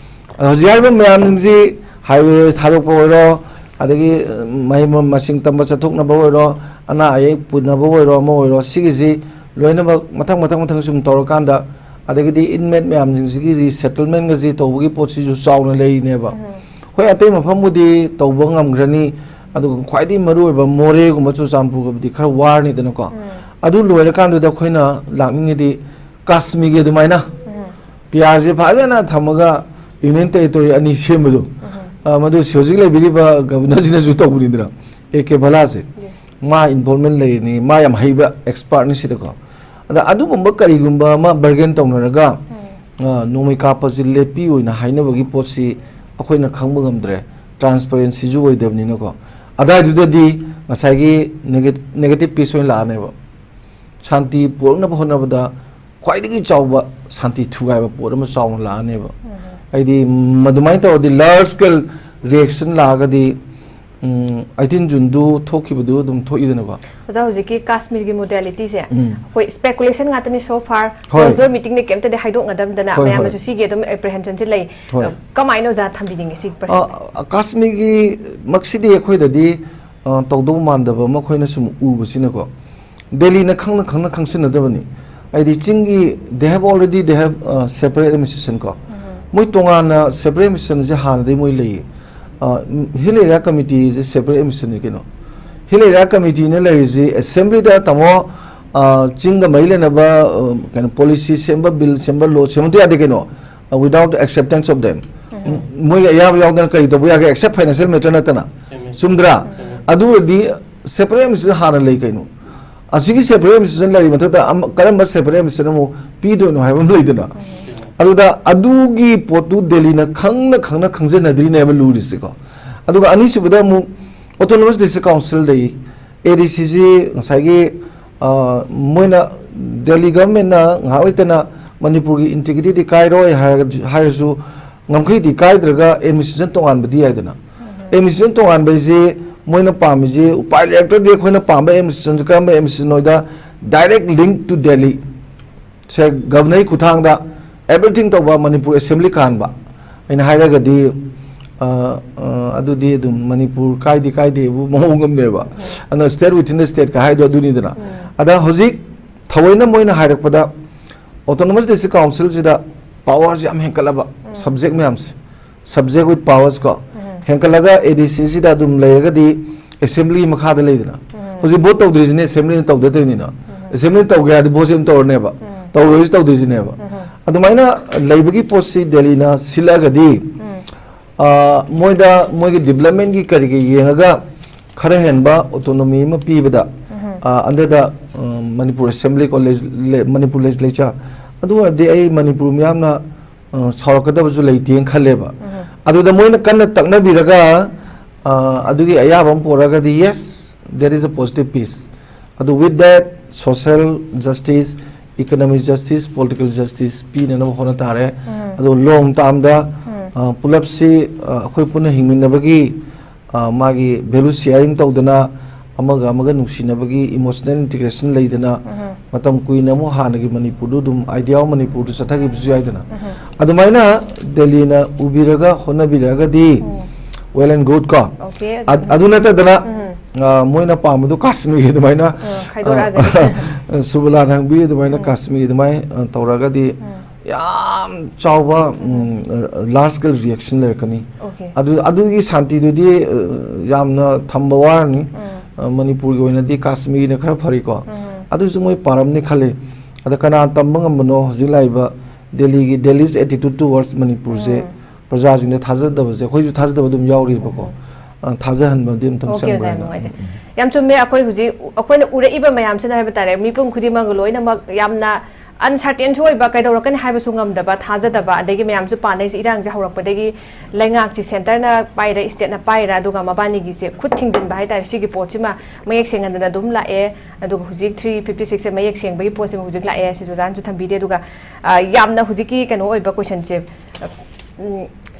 ꯑꯗꯣ ꯍꯧꯖꯤꯛ ꯍꯥꯏꯔꯤꯕ ꯃꯌꯥꯝꯁꯤꯡꯁꯤ, ꯍꯥꯏꯋꯦ ꯊꯥꯗꯣꯛꯄ ꯑꯣꯏꯔꯣ, ꯑꯗꯒꯤ, ꯑ, ꯃꯍꯩ ꯃꯁꯤꯡ ꯇꯝꯕ ꯆꯠꯊꯣꯛꯅꯕ ꯑꯣꯏꯔꯣ, ꯑꯅꯥ ꯑꯌꯦꯛ ꯄꯨꯅꯕ ꯑꯣꯏꯔꯣ, ꯑꯃ ꯑꯣꯏꯔꯣ, ꯁꯤꯒꯤꯁꯤ ꯂꯣꯏꯅꯃꯛ ꯃꯊꯪ, ꯃꯊꯪ, ꯃꯊꯪ ꯁꯨꯝ ꯇꯧꯔꯀꯥꯟꯗ, ꯑꯗꯒꯤꯗꯤ ꯏꯟꯃꯦꯠ ꯃꯌꯥꯝꯁꯤꯡꯁꯤꯒꯤ ꯔꯤꯁꯦꯇꯜꯃꯦꯟꯒꯁꯤ ꯇꯧꯕꯒꯤ ꯄꯣꯠꯁꯤꯁꯨ ꯆꯥꯎꯅ ꯂꯩꯔꯤꯅꯦꯕ꯫ ꯎꯝ꯫ ꯍꯣꯏ, ꯑꯇꯩ ꯃꯐꯝꯕꯨꯗꯤ ꯇꯧꯕ ꯉꯝꯈ꯭ꯔꯅꯤ, ꯑꯗꯨꯒ ꯈ꯭ꯋꯥꯏꯗꯒꯤ ꯃꯔꯨꯑꯣꯏꯕ ꯃꯣꯔꯦꯒꯨꯝꯕ ꯆꯨꯔꯆꯥꯟꯄꯨꯔꯒꯕꯨꯗꯤ ꯈꯔ ꯋꯥꯔꯅꯤꯗꯅꯀꯣ꯫ ꯎꯝ꯫ ꯑꯗꯨ ꯂꯣꯏꯔꯀꯥꯟꯗꯨꯗ ꯑꯩꯈꯣꯏꯅ ꯂꯥꯛꯅꯤꯡꯉꯤꯗꯤ ꯀꯥꯁꯃꯤꯔꯒꯤ ꯑꯗꯨꯃꯥꯏꯅ ꯎꯝ꯫ ꯄꯤ ꯑꯥꯔꯁꯦ ꯐꯖꯅ ꯊꯝꯃꯒ ꯌꯨꯅꯤꯌꯟ ꯇꯦꯔꯤꯇꯣꯔꯤ ꯑꯅꯤ ꯁꯦꯝꯕꯗꯣ, ꯎꯝ꯫ ꯑ, ꯃꯗꯨ ꯍꯧꯖꯤꯛ ꯂꯩꯕꯤꯔꯤꯕ ꯒꯕꯔꯅꯔꯁꯤꯅꯁꯨ ꯇꯧꯕꯅꯤꯗꯅ, ꯑꯦ ꯀꯦ ꯚꯂꯥꯁꯦ꯫ ꯌꯦꯁ꯫ ꯃꯥ ꯏꯟꯚꯣꯜꯕꯃꯦꯟ ꯂꯩꯔꯤꯅꯤ, ꯃꯥ ꯌꯥꯝ ꯍꯩꯕ ꯑꯦꯛꯁꯄꯥꯔꯠꯅꯤ ꯁꯤꯗꯀꯣ꯫ ꯑꯗ ꯑꯗꯨꯒꯨꯝꯕ ꯀꯔꯤꯒꯨꯝꯕ ꯑꯃ ꯕꯔꯒꯦꯟ ꯇꯧꯅꯔꯒ, ꯎꯝ꯫ ꯑ, ꯅꯣꯡꯃꯩ ꯀꯥꯞꯄꯁꯤ ꯂꯦꯞꯄꯤ ꯑꯣꯏꯅ ꯍꯥꯏꯅꯕꯒꯤ ꯄꯣꯠꯁꯤ ꯑꯩꯈꯣꯏꯅ ꯈꯪꯕ ꯉꯝꯗ꯭ꯔꯦ, ꯇ꯭ꯔꯥꯟꯁꯄꯔꯦꯟꯁꯤꯁꯨ ꯑꯣꯏꯗꯕꯅꯤꯅꯀꯣ꯫ ꯑꯗꯥꯏꯗꯨꯗꯗꯤ ꯉꯁꯥꯏꯒꯤ ꯅꯦꯒꯦ-, ꯅꯦꯒꯦꯇꯤꯞ ꯄꯤꯁ ꯑꯣꯏꯅ ꯂꯥꯛꯑꯅꯦꯕ꯫ ꯁꯥꯟꯇꯤ ꯄꯨꯔꯛꯅꯕ ꯍꯣꯠꯅꯕꯗ ꯈ꯭ꯋꯥꯏꯗꯒꯤ ꯆꯥꯎꯕ ꯁꯥꯟꯇꯤ ꯊꯨꯒꯥꯏꯕ ꯄꯣꯠ ꯑꯃ ꯆꯥꯎꯅ ꯂꯥꯛꯑꯅꯦꯕ꯫ ꯎꯝ꯫ ꯍꯥꯏꯗꯤ, ꯃꯗꯨꯃꯥꯏꯅ ꯇꯧꯔꯗꯤ ꯂꯥꯔꯖ ꯁ꯭ꯀꯦꯜ ꯔꯤꯑꯦꯛꯁꯟ ꯂꯥꯛꯑꯒꯗꯤ, ꯎꯝ, ꯑꯩꯠꯇꯤꯟ ꯖꯨꯟꯗꯨ ꯊꯣꯛꯈꯤꯕꯗꯨ ꯑꯗꯨꯝ ꯊꯣꯛꯏꯗꯅꯀꯣ꯫ ꯑꯣꯖꯥ, ꯍꯧꯖꯤꯛꯀꯤ ꯀꯥꯁꯃꯤꯔꯒꯤ ꯃꯣꯗꯦꯂꯤꯇꯤꯁꯦ ꯎꯝ꯫ ꯑꯩꯈꯣꯏ ꯁ꯭ꯄꯦꯀꯨꯂꯦꯁꯟ ꯉꯥꯛꯇꯅꯤ so far꯫ ꯍꯣꯏ꯫ ꯀ꯭ꯂꯣꯖꯔ ꯃꯤꯇꯤꯡꯗ ꯀꯩꯝꯇꯗꯤ ꯍꯥꯏꯗꯣꯛꯅꯗꯕꯗꯅ ꯍꯣꯏ, ꯍꯣꯏ꯫ ꯃꯌꯥꯝꯅꯁꯨ ꯁꯤꯒꯤ ꯑꯗꯨꯝ ꯑꯦꯄ꯭ꯔꯤꯍꯦꯟꯁꯟꯁꯤ ꯂꯩ꯫ ꯍꯣꯏ꯫ ꯀꯃꯥꯏꯅ ꯑꯣꯖꯥ ꯊꯝꯕꯤꯅꯤꯡꯉꯤ ꯁꯤ ꯑ, ꯄꯔꯁꯦꯟ? ꯑ, ꯀꯥꯁꯃꯤꯔꯒꯤ ꯃꯛꯁꯤꯗꯤ ꯑꯩꯈꯣꯏꯗꯗꯤ, ꯑ, ꯇꯧꯗꯧ ꯃꯥꯟꯗꯕ ꯑꯃ ꯑꯩꯈꯣꯏꯅ ꯁꯨꯝ ꯎꯕꯁꯤꯅꯀꯣ꯫ ꯗꯦꯜꯂꯤꯅ ꯈꯪꯅ ꯈꯪꯅ ꯈꯪꯁꯤꯟꯅꯗꯕꯅꯤ꯫ ꯍꯥꯏꯗꯤ ꯆꯤꯡꯒꯤ, they have already, they have, uh, separate administration ꯀꯣ꯫ ꯎꯝ꯫ ꯃꯣꯏ ꯇꯣꯉꯥꯟꯅ separate administrationꯁꯦ ꯍꯥꯟꯅꯗꯒꯤ ꯃꯣꯏ ꯂꯩꯌꯦ꯫ ꯑ, ꯎꯝ, Hill Area Committeeꯁꯦ separate administrationꯅꯤ ꯀꯩꯅꯣ꯫ Hill Area Committeeꯅ ꯂꯩꯔꯤꯁꯤ assemblyꯗ ꯇꯥꯃꯣ, ꯑ, ꯆꯤꯡꯒ ꯃꯔꯤ ꯂꯩꯅꯕ, ꯑ, ꯀꯩꯅꯣ, policy ꯁꯦꯝꯕ, bill ꯁꯦꯝꯕ, law ꯁꯦꯝꯕ ꯑꯝꯇ ꯌꯥꯗꯦ ꯀꯩꯅꯣ꯫ Uh, without acceptance of them꯫ ꯎꯝ꯫ ꯃꯣꯏꯒꯤ ꯑꯌꯥꯕ ꯌꯥꯎꯗꯅ ꯀꯔꯤ ꯇꯧꯕ ꯌꯥꯒꯦ? Except financial matter ꯅꯠꯇꯅ꯫ ꯆꯨꯝꯃꯤ꯫ ꯆꯨꯝꯗ꯭ꯔꯥ? ꯎꯝ꯫ ꯑꯗꯨ ꯑꯣꯏꯔꯗꯤ separate administration ꯍꯥꯟꯅ ꯂꯩ ꯀꯩꯅꯣ? ꯑꯁꯤꯒꯤ separate administration ꯂꯩꯔꯤ ꯃꯊꯛꯇ ꯑꯃ, ꯀꯔꯝꯕ separate administration ꯑꯃꯨꯛ ꯄꯤꯗꯣꯏꯅꯣ ꯍꯥꯏꯕ ꯑꯃ ꯂꯩꯗꯅ꯫ ꯎꯝ꯫ ꯑꯗꯨꯗ ꯑꯗꯨꯒꯤ ꯄꯣꯠꯇꯨ ꯗꯦꯜꯂꯤꯅ ꯈꯪꯅ ꯈꯪꯅ ꯈꯪꯖꯅꯗ꯭ꯔꯤꯅꯦꯕ ꯂꯨꯔꯤꯁꯦꯀꯣ꯫ ꯑꯗꯨꯒ ꯑꯅꯤꯁꯨꯕꯗ ꯑꯃꯨꯛ autonomous district council ꯂꯩ꯫ ꯑꯦ ꯗꯤ ꯁꯤꯁꯤ ꯉꯁꯥꯏꯒꯤ, ꯑ, ꯃꯣꯏꯅ ꯗꯦꯜꯂꯤ ꯒꯚꯔꯟꯃꯦꯟꯅ ꯉꯥꯏꯍꯥꯛ ꯂꯩꯇꯅ ꯃꯅꯤꯄꯨꯔꯒꯤ ꯏꯟꯇꯤꯒ꯭ꯔꯤꯇꯤꯗꯤ ꯀꯥꯏꯔꯣꯏ ꯍꯥꯏꯔꯒ-, ꯍꯥꯏꯔꯁꯨ, ꯉꯝꯈꯩꯗꯤ ꯀꯥꯏꯗ꯭ꯔꯒ ꯑꯦꯗꯃꯤꯅꯤꯁꯇ꯭ꯔꯦꯁꯟ ꯇꯣꯉꯥꯟꯕꯗꯤ ꯌꯥꯏꯗꯅ꯫ ꯑꯦꯗꯃꯤꯅꯤꯁꯇ꯭ꯔꯦꯁꯟ ꯇꯣꯉꯥꯟꯕ ꯍꯥꯏꯁꯦ ꯃꯣꯏꯅ ꯄꯥꯝꯃꯤꯁꯦ, ꯎꯄꯥꯏ ꯂꯩꯔꯛꯇ꯭ꯔꯗꯤ ꯑꯩꯈꯣꯏꯅ ꯄꯥꯝꯕ ꯑꯦꯗꯃꯤꯅꯤꯁꯇ꯭ꯔꯦꯁꯟꯁꯦ ꯀꯔꯝꯕ ꯑꯦꯗꯃꯤꯅꯤꯁꯇ꯭ꯔꯦꯁꯟ ꯑꯣꯏꯗ, ꯗꯥꯏꯔꯦꯛ ꯂꯤꯡ ꯇꯨ ꯗꯦꯜꯂꯤ꯫ ꯁꯦ ꯒꯚꯔꯅꯔꯒꯤ ꯈꯨꯠꯊꯥꯡꯗ ꯑꯦꯚ꯭ꯔꯤꯊꯤꯡ ꯇꯧꯕ, ꯃꯅꯤꯄꯨꯔ ꯑꯦꯁꯦꯝꯕ꯭ꯂꯤ ꯀꯥꯟꯕ꯫ ꯑꯩꯅ ꯍꯥꯏꯔꯒꯗꯤ, ꯑ, ꯑ, ꯑꯗꯨꯗꯤ ꯑꯗꯨꯝ ꯃꯅꯤꯄꯨꯔ ꯀꯥꯏꯗꯦ ꯀꯥꯏꯗꯦꯕꯨ ꯃꯑꯣꯡ ꯑꯃꯅꯦꯕ꯫ ꯑꯗꯨꯅ state within the state ꯀ ꯍꯥꯏꯗꯣ ꯑꯗꯨꯅꯤꯗꯅ꯫ ꯑꯗ ꯍꯧꯖꯤꯛ ꯊꯑꯣꯏꯅ ꯃꯣꯏꯅ ꯍꯥꯏꯔꯛꯄꯗ, autonomous district council ꯁꯤꯗ power ꯁꯦ ꯌꯥꯝ ꯍꯦꯟꯀꯠꯂꯕ, subject ꯃꯌꯥꯝꯁꯦ, subject with powers ꯀꯣ, ꯍꯦꯟꯀꯠꯂꯒ A D C ꯁꯤꯗ ꯑꯗꯨꯝ ꯂꯩꯔꯒꯗꯤ ꯑꯦꯁꯦꯝꯕ꯭ꯂꯤ ꯃꯈꯥꯗ ꯂꯩꯗꯅ꯫ ꯍꯧꯖꯤꯛ ꯚꯣꯠ ꯇꯧꯗ꯭ꯔꯤꯁꯤꯅꯦ ꯑꯦꯁꯦꯝꯕ꯭ꯂꯤꯅ ꯇꯧꯗ ꯇꯧꯔꯤꯅꯤꯅ꯫ ꯑꯦꯁꯦꯝꯕ꯭ꯂꯤꯅ ꯇꯧꯒꯦ ꯍꯥꯏꯔꯗꯤ ꯚꯣꯠꯁꯦ ꯑꯗꯨꯝ ꯇꯧꯔꯅꯦꯕ, ꯇꯧꯔꯣꯏꯁꯨ ꯇꯧꯗꯣꯏꯁꯤꯅꯦꯕ꯫ ꯑꯗꯨꯃꯥꯏꯅ ꯂꯩꯕꯒꯤ ꯄꯣꯠꯁꯤ ꯗꯦꯜꯂꯤꯅ ꯁꯤꯜꯂꯛꯑꯒꯗꯤ, ꯑ, ꯃꯣꯏꯗ ꯃꯣꯏꯒꯤ ꯗꯤꯕ꯭ꯂꯞꯃꯦꯟꯒꯤ ꯀꯔꯤꯒꯤ ꯌꯦꯡꯉꯒ ꯈꯔ ꯍꯦꯟꯕ ꯑꯣꯇꯣꯅꯣꯃꯤ ꯑꯃ ꯄꯤꯕꯗ, ꯑ, under the, ꯑ, ꯃꯅꯤꯄꯨꯔ ꯑꯦꯁꯦꯝꯕ꯭ꯂꯤ ꯀꯣ, ꯂꯦꯖ-, ꯂꯦ-, ꯃꯅꯤꯄꯨꯔ ꯂꯦꯖꯤꯁꯂꯦꯆꯔ, ꯑꯗꯨ ꯑꯣꯏꯔꯗꯤ ꯑꯩ ꯃꯅꯤꯄꯨꯔ ꯃꯤꯌꯥꯝꯅ, ꯑ, ꯁꯥꯎꯔꯛꯀꯗꯕꯁꯨ ꯂꯩꯇꯦꯅ ꯈꯜꯂꯦꯕ꯫ ꯑꯗꯨꯗ ꯃꯣꯏꯅ ꯀꯟꯅ ꯇꯛꯅꯕꯤꯔꯒ, ꯑ, ꯑꯗꯨꯒꯤ ꯑꯌꯥꯕ ꯑꯃ ꯄꯣꯔꯛꯑꯒꯗꯤ, yes, there is a positive piece꯫ ꯑꯗꯨ with that, social justice, economic justice, political justice ꯄꯤꯅꯅꯕ ꯍꯣꯠꯅ ꯇꯥꯔꯦ꯫ ꯑꯗꯣ long term ꯗ, ꯑ, ꯄꯨꯂꯞꯁꯤ, ꯑ, ꯑꯩꯈꯣꯏ ꯄꯨꯟꯅ ꯍꯤꯡꯃꯤꯟꯅꯕꯒꯤ, ꯑ, ꯃꯥꯒꯤ value sharing ꯇꯧꯗꯅ, ꯑꯃꯒ ꯑꯃꯒ ꯅꯨꯡꯁꯤꯅꯕꯒꯤ emotional integration ꯂꯩꯗꯅ, ꯃꯇꯝ ꯀꯨꯏꯅ ꯑꯃꯨꯛ ꯍꯥꯟꯅꯒꯤ ꯃꯅꯤꯄꯨꯔꯗꯨ ꯑꯗꯨꯝ, idea of ꯃꯅꯤꯄꯨꯔꯗꯨ ꯆꯠꯊꯈꯤꯕꯁꯨ ꯌꯥꯏꯗꯅ꯫ ꯑꯗꯨꯃꯥꯏꯅ ꯗꯦꯜꯂꯤꯅ ꯎꯕꯤꯔꯒ ꯍꯣꯠꯅꯕꯤꯔꯛꯑꯒꯗꯤ well and good ꯀꯣ꯫ ꯑꯣꯀꯦ, ꯑ-, ꯑꯗꯨ ꯅꯠꯇꯗꯅ, ꯑ, ꯃꯣꯏꯅ ꯄꯥꯝꯕꯗꯣ ꯀꯥꯁꯃꯤꯔꯒꯤ ꯑꯗꯨꯃꯥꯏꯅ, ꯑ, ꯈꯥꯏꯗꯣꯔꯛꯑꯒꯗꯤ꯫ ꯑ, ꯁꯨꯕꯂꯥꯅ ꯍꯪꯕꯤ ꯑꯗꯨꯃꯥꯏꯅ ꯀꯥꯁꯃꯤꯔꯒꯤ ꯑꯗꯨꯃꯥꯏꯅ, ꯑ, ꯇꯧꯔꯒꯗꯤ ꯌꯥꯝ ꯆꯥꯎꯕ, ꯎꯝ, large scale reaction ꯂꯩꯔꯛꯀꯅꯤ꯫ ꯑꯣꯀꯦ꯫ ꯑꯗꯨ, ꯑꯗꯨꯒꯤ ꯁꯥꯟꯇꯤꯗꯨꯗꯤ, ꯑ, ꯌꯥꯝꯅ ꯊꯝꯕ ꯋꯥꯔꯅꯤ꯫ ꯑ, ꯃꯅꯤꯄꯨꯔꯒꯤ ꯑꯣꯏꯅꯗꯤ ꯀꯥꯁꯃꯤꯔꯅ ꯈꯔ ꯐꯔꯤꯀꯣ꯫ ꯑꯗꯨꯁꯨ ꯃꯣꯏ ꯄꯥꯔꯝꯅꯤ ꯈꯜꯂꯤ꯫ ꯑꯗ ꯀꯅꯥ ꯇꯝꯕ ꯉꯝꯕꯅꯣ ꯍꯧꯖꯤꯛ ꯂꯥꯛꯏꯕ ꯗꯦꯜꯂꯤꯒꯤ, Delhi's attitude towards ꯃꯅꯤꯄꯨꯔꯁꯦ, ꯄ꯭ꯔꯖꯥꯁꯤꯡꯗ ꯊꯥꯖꯗꯕꯁꯦ, ꯑꯩꯈꯣꯏꯁꯨ ꯊꯥꯖꯗꯕ ꯑꯗꯨꯝ ꯌꯥꯎꯔꯤꯕꯀꯣ꯫ ꯑ, ꯊꯥꯖꯍꯟꯕꯗꯤ ꯑꯝꯇꯪ ꯑꯣꯀꯦ, ꯑꯣꯖꯥ, ꯌꯥꯝ ꯆꯪꯕ꯭ꯔꯥ ꯍꯥꯏꯅ꯫ ꯅꯨꯡꯉꯥꯏꯖꯩ꯫ ꯌꯥꯝ ꯆꯨꯝꯃꯦ꯫ ꯑꯩꯈꯣꯏ ꯍꯧꯖꯤꯛ ꯑꯩꯈꯣꯏꯅ ꯎꯔꯛꯏꯕ ꯃꯌꯥꯝꯁꯤꯅ ꯍꯥꯏꯕ ꯇꯥꯔꯦ, ꯃꯤꯄꯨꯝ ꯈꯨꯗꯤꯡꯃꯛ ꯂꯣꯏꯅꯃꯛ ꯌꯥꯝꯅ ꯑꯟꯁꯔꯇꯦꯟꯁꯨ ꯑꯣꯏꯕ, ꯀꯩꯗꯧꯔꯛꯀꯅꯤ ꯍꯥꯏꯕꯁꯨ ꯉꯝꯗꯕ, ꯊꯥꯖꯗꯕ, ꯑꯗꯒꯤ ꯃꯌꯥꯝꯁꯨ ꯄꯥꯅꯩꯁꯦ, ꯏꯔꯥꯡꯁꯦ ꯍꯧꯔꯛꯄꯗꯒꯤ ꯂꯩꯉꯥꯛꯁꯤ ꯁꯦꯟꯇꯔꯅ ꯄꯥꯏꯔ, ꯏꯁꯇꯦꯠꯅ ꯄꯥꯏꯔ, ꯑꯗꯨꯒ ꯃꯕꯥꯅꯤꯒꯤꯁꯦ ꯈꯨꯠ ꯊꯤꯡꯖꯤꯟꯕ ꯍꯥꯏꯇꯥꯔꯦ, ꯁꯤꯒꯤ ꯄꯣꯠꯁꯤꯃ ꯃꯌꯦꯛ ꯁꯦꯡꯍꯟꯗꯅ ꯑꯗꯨꯝ ꯂꯥꯛꯑꯦ꯫ ꯑꯗꯨꯒ ꯍꯧꯖꯤꯛ ꯊ꯭ꯔꯤ ꯐꯤꯐꯇꯤ ꯁꯤꯛꯁꯁꯦ ꯃꯌꯦꯛ ꯁꯦꯡꯕꯒꯤ ꯄꯣꯠꯁꯤꯃ ꯍꯧꯖꯤꯛ ꯂꯥꯛꯑꯦ, ꯁꯤꯁꯨ ꯑꯣꯖꯥꯅꯁꯨ ꯊꯝꯕꯤꯔꯦ꯫ ꯑꯗꯨꯒ ꯑ, ꯌꯥꯝꯅ ꯍꯧꯖꯤꯛꯀꯤ ꯀꯩꯅꯣ ꯑꯣꯏꯕ ꯀꯣꯏꯁꯟꯁꯦ,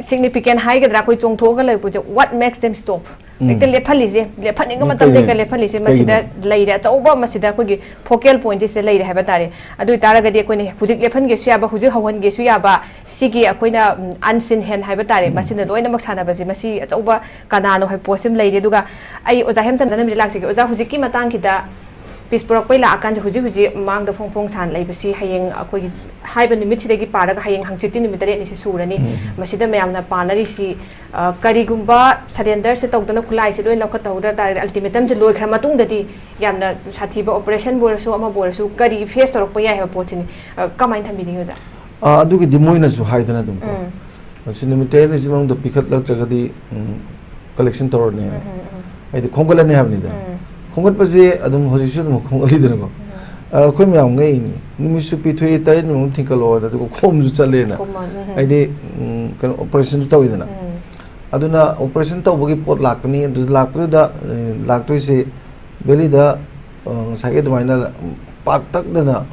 ꯁꯤꯒꯅꯤꯐꯤꯀꯦꯟ ꯍꯥꯏꯒꯗ꯭ꯔꯥ, ꯑꯩꯈꯣꯏ ꯆꯣꯡꯊꯣꯛꯑꯒ ꯂꯩꯕꯁꯦ, what makes them stop? ꯎꯝ꯫ ꯍꯦꯛꯇ ꯂꯦꯞꯍꯜꯂꯤꯁꯦ, ꯂꯦꯞꯍꯟꯅꯤꯡꯕ ꯎꯝ, ꯃꯇꯝꯗ ꯀꯩꯒꯤꯅꯣ? ꯍꯦꯛꯇ ꯂꯦꯞꯍꯜꯂꯤꯁꯦ, ꯃꯁꯤꯗ ꯀꯩꯒꯤꯅꯣ? ꯂꯩꯔꯦ, ꯑꯆꯧꯕ ꯑꯃ ꯁꯤꯗ ꯑꯩꯈꯣꯏꯒꯤ ꯐꯣꯀꯦꯜ ꯄꯣꯏꯟꯠꯁꯦ ꯁꯤꯗ ꯂꯩꯔꯦ ꯍꯥꯏꯕ ꯇꯥꯔꯦ꯫ ꯑꯗꯨ ꯑꯣꯏꯇꯥꯔꯒꯗꯤ ꯑꯩꯈꯣꯏꯅ ꯍꯧꯖꯤꯛ ꯂꯦꯞꯍꯟꯒꯦꯁꯨ ꯌꯥꯕ, ꯍꯧꯖꯤꯛ ꯍꯧꯍꯟꯒꯦꯁꯨ ꯌꯥꯕ, ꯁꯤꯒꯤ ꯑꯩꯈꯣꯏꯅ, ꯎꯝ, unseen hand ꯍꯥꯏꯕ ꯇꯥꯔꯦ, ꯎꯝ꯫ ꯃꯁꯤꯅ ꯂꯣꯏꯅꯃꯛ ꯁꯥꯟꯅꯕꯁꯦ, ꯃꯁꯤ ꯑꯆꯧꯕ ꯀꯅꯥꯅꯣ ꯍꯥꯏꯕ ꯄꯣꯠꯁꯤꯃ ꯂꯩꯔꯦ꯫ ꯑꯗꯨꯒ ꯑꯩ ꯑꯣꯖꯥ ꯍꯦꯝꯆꯟꯗ꯭ꯔꯅ ꯑꯃꯗꯤ ꯂꯥꯛꯆꯒꯦ꯫ ꯑꯣꯖꯥ, ꯍꯧꯖꯤꯛꯀꯤ ꯃꯇꯥꯡꯁꯤꯗ ꯄꯤꯁ ꯄꯨꯔꯛꯄꯩ ꯂꯥꯛꯑꯀꯥꯟꯁꯦ, ꯍꯧꯖꯤꯛ ꯍꯧꯖꯤꯛ ꯃꯥꯡꯗ ꯐꯣꯡ ꯐꯣꯡ ꯁꯥꯅ ꯂꯩꯕꯁꯤ, ꯍꯌꯦꯡ ꯑꯩꯈꯣꯏꯒꯤ ꯍꯥꯏꯕ ꯅꯨꯃꯤꯠꯁꯤꯗꯒꯤ ꯄꯥꯔꯒ ꯍꯌꯦꯡ ꯍꯪꯆꯤꯠꯇꯤ ꯅꯨꯃꯤꯠ ꯇꯔꯦꯠꯅꯤ ꯁꯤ ꯁꯨꯔꯅꯤ꯫ ꯎꯝ꯫ ꯃꯁꯤꯗ ꯃꯌꯥꯝꯅ ꯄꯥꯅꯔꯤꯁꯤ, ꯑ, ꯀꯔꯤꯒꯨꯝꯕ ꯁꯔꯦꯟꯗꯔꯁꯦ ꯇꯧꯗꯅ ꯈꯨꯠꯂꯥꯏꯁꯦ ꯂꯣꯏ ꯂꯧꯈꯠꯇꯍꯧꯗ ꯇꯥꯔꯒꯗꯤ, ꯑꯜꯇꯤꯃꯦꯇꯝꯁꯦ ꯂꯣꯏꯈ꯭ꯔ ꯃꯇꯨꯡꯗꯗꯤ ꯌꯥꯝꯅ ꯁꯥꯊꯤꯕ ꯑꯣꯄꯔꯦꯁꯟꯕꯨ ꯑꯣꯏꯔꯁꯨ, ꯑꯃꯕꯨ ꯑꯣꯏꯔꯁꯨ, ꯀꯔꯤ ꯐꯦꯁ ꯇꯧꯔꯛꯄ ꯌꯥꯏ ꯍꯥꯏꯕ ꯄꯣꯠꯁꯤꯅꯤ꯫ ꯑ, ꯀꯃꯥꯏꯅ ꯊꯝꯕꯤꯅꯤꯡꯉꯤ, ꯑꯣꯖꯥ? ꯑꯥ, ꯑꯗꯨꯒꯤꯗꯤ ꯃꯣꯏꯅꯁꯨ ꯍꯥꯏꯗꯅ ꯑꯗꯨꯝ ꯀꯣ, ꯎꯝ꯫ ꯃꯁꯤ ꯅꯨꯃꯤꯠ ꯇꯔꯦꯠꯅꯤꯁꯤ ꯃꯅꯨꯡꯗ ꯄꯤꯈꯠꯂꯛꯇ꯭ꯔꯒꯗꯤ, ꯎꯝ, ꯀꯂꯦꯛꯁꯟ ꯇꯧꯔꯅꯤ ꯍꯥꯏꯅ꯫ ꯎꯝ, ꯎꯝ, ꯎꯝ꯫ ꯍꯥꯏꯗꯤ ꯈꯣꯝꯒꯠꯂꯅꯤ ꯍꯥꯏꯕꯅꯤꯗ꯫ ꯎꯝ꯫ ꯈꯣꯝꯒꯠꯄꯁꯦ ꯑꯗꯨꯝ ꯍꯧꯖꯤꯛꯁꯨ ꯑꯗꯨꯝ ꯈꯣꯝꯒꯠꯂꯤꯗꯅꯀꯣ꯫ ꯎꯝ꯫ ꯑ, ꯑꯩꯈꯣꯏ ꯃꯌꯥꯝ ꯉꯛꯏꯅꯤ꯫ ꯅꯨꯃꯤꯠꯁꯨ ꯄꯤꯊꯣꯛꯏ, ꯇꯔꯦꯠ ꯃꯅꯨꯡꯗ ꯊꯤꯡꯀꯠꯂꯛꯑꯣꯅ, ꯑꯗꯨꯒ ꯈꯣꯝꯁꯨ ꯆꯠꯂꯦꯅ꯫ ꯈꯣꯝꯃꯣ, ꯎꯝ, ꯎꯝ꯫ ꯍꯥꯏꯗꯤ, ꯎꯝ, ꯀꯩꯅꯣ, ꯑꯣꯄꯔꯦꯁꯟꯁꯨ ꯇꯧꯋꯤꯗꯅ꯫ ꯎꯝ꯫ ꯑꯗꯨꯅ ꯑꯣꯄꯔꯦꯁꯟ ꯇꯧꯕꯒꯤ ꯄꯣꯠ ꯂꯥꯛꯀꯅꯤ꯫ ꯑꯗꯨ ꯂꯥꯛꯄꯗꯨꯗ, ꯑ, ꯂꯥꯛꯇꯣꯏꯁꯦ ꯚꯦꯂꯤꯗ, ꯑ, ꯉꯁꯥꯏꯒꯤ ꯑꯗꯨꯃꯥꯏꯅ ꯄꯥꯛꯇꯛꯅꯅ,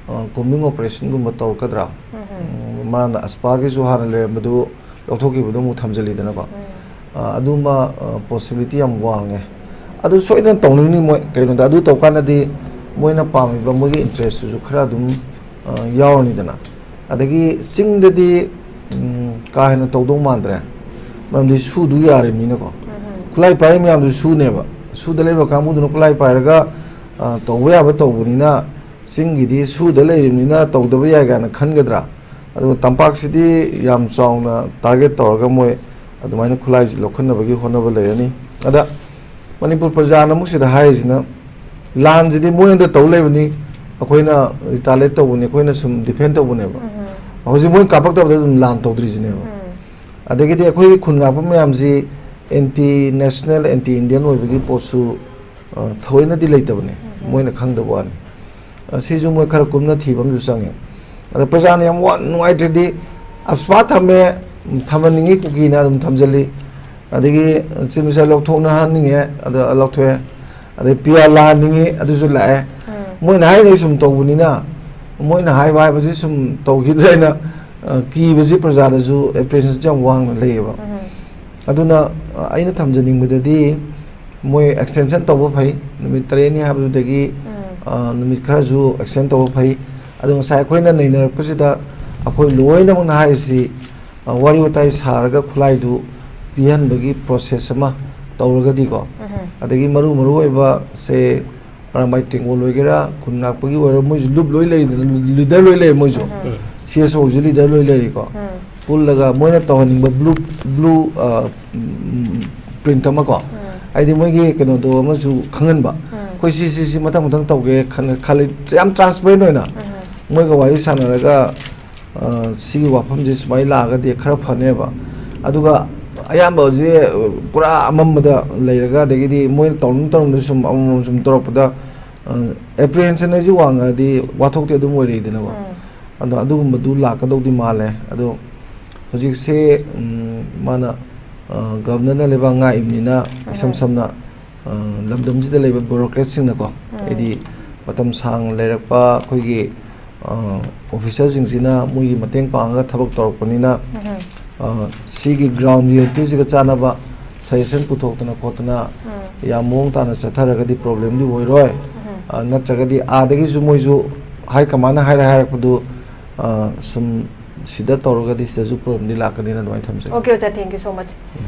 ꯑ, ꯀꯣꯝꯕꯤꯡ ꯑꯣꯄꯔꯦꯁꯟꯒꯨꯝꯕ ꯇꯧꯔꯛꯀꯗ꯭ꯔꯥ? ꯎꯝ, ꯎꯝ꯫ ꯎꯝ, ꯃꯥꯅ ꯑꯁꯄꯥꯒꯤꯁꯨ ꯍꯥꯟꯅ ꯂꯩꯔꯝꯕꯗꯨ ꯂꯧꯊꯣꯛꯈꯤꯕꯗꯣ ꯑꯃꯨꯛ ꯊꯝꯖꯤꯜꯂꯤꯗꯅꯀꯣ꯫ ꯎꯝ꯫ ꯑ, ꯑꯗꯨꯃ, ꯑ, ꯄꯣꯁꯤꯕꯤꯂꯤꯇꯤ ꯌꯥꯝ ꯋꯥꯡꯉꯦ꯫ ꯑꯗꯨ ꯁꯣꯏꯗꯅ ꯇꯧꯅꯤꯡꯅꯤ ꯃꯣꯏ, ꯀꯩꯅꯣꯗ ꯑꯗꯨ ꯇꯧꯀꯥꯟꯗꯗꯤ ꯃꯣꯏꯅ ꯄꯥꯝꯃꯤꯕ ꯃꯣꯏꯒꯤ ꯏꯟꯇꯔꯦꯁꯇꯨꯁꯨ ꯈꯔ ꯑꯗꯨꯝ, ꯑ, ꯌꯥꯎꯔꯅꯤꯗꯅ꯫ ꯑꯗꯒꯤ ꯆꯤꯡꯗꯗꯤ, ꯎꯝ, ꯀꯥ ꯍꯦꯟꯅ ꯇꯧꯗꯧ ꯃꯥꯟꯗ꯭ꯔꯦ, ꯃꯔꯝꯗꯤ ꯁꯨꯗꯨ ꯌꯥꯔꯤꯕꯅꯤꯅꯀꯣ꯫ ꯎꯝ꯫ ꯈꯨꯠꯂꯥꯏ ꯄꯥꯏꯔꯤ ꯃꯌꯥꯝꯗꯨ ꯁꯨꯅꯦꯕ, ꯁꯨꯗ ꯂꯩꯕ ꯀꯥꯡꯕꯨꯗꯨꯅ ꯈꯨꯠꯂꯥꯏ ꯄꯥꯏꯔꯒ, ꯑ, ꯇꯧꯕ ꯌꯥꯕ ꯇꯧꯕꯅꯤꯅ, ꯆꯤꯡꯒꯤꯗꯤ ꯁꯨꯗ ꯂꯩꯔꯤꯕꯅꯤꯅ ꯇꯧꯗꯕ ꯌꯥꯏ ꯀꯥꯏꯅ ꯈꯟꯒꯗ꯭ꯔꯥ? ꯑꯗꯨꯒ ꯇꯝꯄꯥꯛꯁꯤꯗꯤ ꯌꯥꯝ ꯆꯥꯎꯅ ꯇꯥꯔꯒꯦꯠ ꯇꯧꯔꯒ ꯃꯣꯏ ꯑꯗꯨꯃꯥꯏꯅ ꯈꯨꯠꯂꯥꯏꯁꯤ ꯂꯧꯈꯠꯅꯕꯒꯤ ꯍꯣꯠꯅꯕ ꯂꯩꯔꯅꯤ꯫ ꯑꯗ ꯃꯅꯤꯄꯨꯔ ꯄ꯭ꯔꯖꯥꯅ ꯑꯃꯨꯛ ꯁꯤꯗ ꯍꯥꯏꯔꯤꯁꯤꯅ, ꯂꯥꯟꯁꯤꯗꯤ ꯃꯣꯏꯅꯗ ꯇꯧ ꯂꯩꯕꯅꯤ, ꯑꯩꯈꯣꯏꯅ ꯔꯤꯇꯥꯂꯦꯠ ꯇꯧꯕꯅꯤ, ꯑꯩꯈꯣꯏꯅ ꯁꯨꯝ ꯗꯤꯐꯦꯟ ꯇꯧꯕꯅꯦꯕ꯫ ꯎꯝ꯫ ꯍꯧꯖꯤꯛ ꯃꯣꯏ ꯀꯥꯞꯄꯛꯇꯕꯗ ꯑꯗꯨꯝ ꯂꯥꯟ ꯇꯧꯗ꯭ꯔꯤꯁꯤꯅꯦꯕ꯫ ꯎꯝ꯫ ꯑꯗꯒꯤꯗꯤ ꯑꯩꯈꯣꯏꯒꯤ ꯈꯨꯟ ꯉꯥꯛꯄ ꯃꯌꯥꯝꯁꯤ ꯑꯦꯟꯇꯤ ꯅꯦꯁꯅꯦꯜ, ꯑꯦꯟꯇꯤ ꯏꯟꯗꯤꯌꯟ ꯑꯣꯏꯕꯒꯤ ꯄꯣꯠꯁꯨ, ꯑ, ꯊꯑꯣꯏꯅꯗꯤ ꯂꯩꯇꯕꯅꯦ, ꯎꯝ꯫ ꯃꯣꯏꯅ ꯈꯪꯗꯕ ꯋꯥꯅꯤ꯫ ꯁꯤꯁꯨ ꯃꯣꯏ ꯈꯔ ꯀꯨꯞꯅ ꯊꯤꯕ ꯑꯃꯁꯨ ꯆꯪꯉꯦ꯫ ꯑꯗ ꯄ꯭ꯔꯖꯥꯅ ꯌꯥꯝ ꯋꯥ-, ꯅꯨꯡꯉꯥꯏꯇ꯭ꯔꯗꯤ, ꯑꯞꯁꯄꯥ ꯊꯝꯃꯦ, ꯊꯝꯍꯟꯅꯤꯡꯉꯤ ꯀꯨꯀꯤꯅ ꯑꯗꯨꯝ ꯊꯝꯖꯜꯂꯤ, ꯑꯗꯒꯤ ꯆꯤꯞ ꯃꯤꯅꯤꯁꯇꯔ ꯂꯧꯊꯣꯛꯅꯍꯟꯅꯤꯡꯉꯦ, ꯑꯗ ꯂꯧꯊꯣꯛꯑꯦ, ꯑꯗꯩ ꯄꯤ ꯑꯥꯔ ꯂꯥꯛꯍꯟꯅꯤꯡꯉꯤ, ꯑꯗꯨꯁꯨ ꯂꯥꯛꯑꯦ꯫ ꯎꯝ꯫ ꯃꯣꯏꯅ ꯍꯥꯏꯔꯤꯉꯩ ꯁꯨꯝ ꯇꯧꯕꯅꯤꯅ, ꯃꯣꯏꯅ ꯍꯥꯏꯕ ꯍꯥꯏꯕꯁꯤ ꯁꯨꯝ ꯇꯧꯈꯤꯗ꯭ꯔꯦꯅ, ꯑ, ꯀꯤꯕꯁꯤ ꯄ꯭ꯔꯖꯥꯗꯁꯨ ꯑꯦꯄ꯭ꯔꯤꯁꯤꯌꯦꯁꯟꯁꯤ ꯌꯥꯝ ꯋꯥꯡꯅ ꯂꯩꯌꯦꯕ꯫ ꯎꯝ꯫ ꯑꯗꯨꯅ, ꯑ, ꯑꯩꯅ ꯊꯝꯖꯅꯤꯡꯕꯗꯗꯤ, ꯃꯣꯏ ꯑꯦꯛꯁꯇꯦꯟꯁꯟ ꯇꯧꯕ ꯐꯩ, ꯅꯨꯃꯤꯠ ꯇꯔꯦꯠꯅꯤ ꯍꯥꯏꯕꯗꯨꯗꯒꯤ, ꯎꯝ꯫ ꯑ, ꯅꯨꯃꯤꯠ ꯈꯔꯁꯨ ꯑꯦꯛꯁꯇꯦꯟ ꯇꯧꯕ ꯐꯩ꯫ ꯑꯗꯣ ꯉꯁꯥꯏ ꯑꯩꯈꯣꯏꯅ ꯅꯩꯅꯔꯛꯄꯁꯤꯗ ꯑꯩꯈꯣꯏ ꯂꯣꯏꯅꯃꯛꯅ ꯍꯥꯏꯔꯤꯁꯤ, ꯑ, ꯋꯥꯔꯤ ꯋꯥꯇꯥꯏ ꯁꯥꯔꯒ ꯈꯨꯠꯂꯥꯏꯗꯨ ꯄꯤꯍꯟꯕꯒꯤ ꯄ꯭ꯔꯣꯁꯦꯁ ꯑꯃ ꯇꯧꯔꯒꯗꯤꯀꯣ, ꯎꯝ꯫ ꯑꯗꯒꯤ ꯃꯔꯨ ꯃꯔꯨ ꯑꯣꯏꯕ ꯁꯦ ꯑꯔꯥꯝꯕꯥꯏ ꯇꯦꯡꯒꯣꯜ ꯑꯣꯏꯒꯦꯔꯥ, ꯈꯨꯟ ꯉꯥꯛꯄꯒꯤ ꯑꯣꯏꯔꯣ, ꯃꯣꯏꯁꯨ ꯂꯨꯞ ꯂꯣꯏ ꯂꯩꯗꯅ, ꯂꯤꯗꯔ ꯂꯣꯏ ꯂꯩ ꯃꯣꯏꯁꯨ꯫ ꯎꯝ꯫ ꯁꯤ ꯑꯦꯁ ꯑꯣꯁꯨ ꯂꯤꯗꯔ ꯂꯣꯏ ꯂꯩꯔꯤꯀꯣ꯫ ꯎꯝ꯫ ꯄꯨꯜꯂꯒ ꯃꯣꯏꯅ ꯇꯧꯍꯟꯅꯤꯡꯕ ꯕ꯭ꯂꯨ, ꯕ꯭ꯂꯨ, ꯑ, ꯎꯝ, ꯄ꯭ꯔꯤꯟꯠ ꯑꯃꯀꯣ꯫ ꯎꯝ꯫ ꯍꯥꯏꯗꯤ ꯃꯣꯏꯒꯤ ꯀꯩꯅꯣꯗꯣ ꯑꯃꯁꯨ ꯈꯪꯍꯟꯕ꯫ ꯎꯝ꯫ ꯑꯩꯈꯣꯏ ꯁꯤ, ꯁꯤ, ꯁꯤ ꯃꯊꯪ ꯃꯊꯪ ꯇꯧꯒꯦ ꯈꯟ-, ꯈꯜꯂꯤ꯫ ꯌꯥꯝ ꯇ꯭ꯔꯥꯟꯁꯄꯦꯔꯦꯟ ꯑꯣꯏꯅ ꯎꯝ꯫ ꯃꯣꯏꯒ ꯋꯥꯔꯤ ꯁꯥꯟꯅꯔꯒ, ꯑ, ꯁꯤꯒꯤ ꯋꯥꯐꯝꯁꯦ ꯁꯨꯃꯥꯏꯅ ꯂꯥꯛꯑꯒꯗꯤ ꯈꯔ ꯐꯅꯦꯕ꯫ ꯑꯗꯨꯒ ꯑꯌꯥꯝꯕꯁꯦ ꯄꯨꯔꯥ ꯑꯃꯝꯕꯗ ꯂꯩꯔꯒ, ꯑꯗꯒꯤꯗꯤ ꯃꯣꯏꯅ ꯇꯧꯅꯤꯡ ꯇꯧꯅꯤꯡꯕ ꯁꯨꯝ ꯑꯃꯃꯝ ꯁꯨꯝ ꯇꯧꯔꯛꯄꯗ, ꯑ, ꯑꯦꯄ꯭ꯔꯤꯍꯦꯟꯁꯟ ꯍꯥꯏꯁꯤ ꯋꯥꯡꯉꯒꯗꯤ ꯋꯥꯊꯣꯛꯇꯤ ꯑꯗꯨꯝ ꯑꯣꯏꯔꯛꯏꯗꯅꯀꯣ꯫ ꯎꯝ꯫ ꯑꯗꯣ ꯑꯗꯨꯒꯨꯝꯕꯗꯨ ꯂꯥꯛꯀꯗꯧꯗꯤ ꯃꯥꯜꯂꯦ꯫ ꯑꯗꯣ ꯍꯧꯖꯤꯛꯁꯦ, ꯎꯝ, ꯃꯥꯅ, ꯑ, ꯒꯚꯔꯅꯔꯅ ꯂꯩꯕꯥꯛ ꯉꯥꯛꯏꯕꯅꯤꯅ, ꯏꯁꯝ ꯎꯝ꯫ ꯁꯝꯅ, ꯑ, ꯂꯝꯗꯝꯁꯤꯗ ꯂꯩꯕ ꯕ꯭ꯌꯨꯔꯣꯀ꯭ꯔꯦꯠꯁꯤꯡꯅꯀꯣ, ꯎꯝ꯫ ꯍꯥꯏꯗꯤ ꯃꯇꯝ ꯁꯥꯡꯅ ꯂꯩꯔꯛꯄ ꯑꯩꯈꯣꯏꯒꯤ, ꯑ, ꯑꯣꯐꯤꯁꯔꯁꯤꯡꯁꯤꯅ ꯃꯣꯏꯒꯤ ꯃꯇꯦꯡ ꯄꯥꯡꯉꯒ ꯊꯕꯛ ꯇꯧꯔꯛꯄꯅꯤꯅ, ꯎꯝ꯫ ꯑ, ꯁꯤꯒꯤ ꯒ꯭ꯔꯥꯎꯟ ꯔꯤꯌꯦꯂꯤꯇꯤꯁꯤꯒ ꯆꯥꯟꯅꯕ ꯁꯖꯦꯁꯟ ꯄꯨꯊꯣꯛꯇꯅ ꯈꯣꯠꯇꯅ ꯎꯝ꯫ ꯌꯥꯝ ꯃꯑꯣꯡ ꯇꯥꯅ ꯆꯠꯊꯔꯒꯗꯤ ꯄ꯭ꯔꯣꯕ꯭ꯂꯦꯝꯗꯤ ꯑꯣꯏꯔꯣꯏ꯫ ꯎꯝ꯫ ꯑ, ꯅꯠꯇ꯭ꯔꯒꯗꯤ ꯑꯥꯗꯒꯤꯁꯨ ꯃꯣꯏꯁꯨ ꯍꯥꯏ ꯀꯃꯥꯟꯅ ꯍꯥꯏꯔ ꯍꯥꯏꯔꯛꯄꯗꯨ, ꯑ, ꯁꯨꯝ ꯁꯤꯗ ꯇꯧꯔꯒꯗꯤ ꯁꯤꯗꯁꯨ ꯄ꯭ꯔꯣꯕ꯭ꯂꯦꯝꯗꯤ ꯂꯥꯛꯀꯅꯤꯅ ꯑꯗꯨꯃꯥꯏꯅ ꯊꯝꯖꯒꯦ꯫ Okay, ꯑꯣꯖꯥ, thank you so much꯫ Um.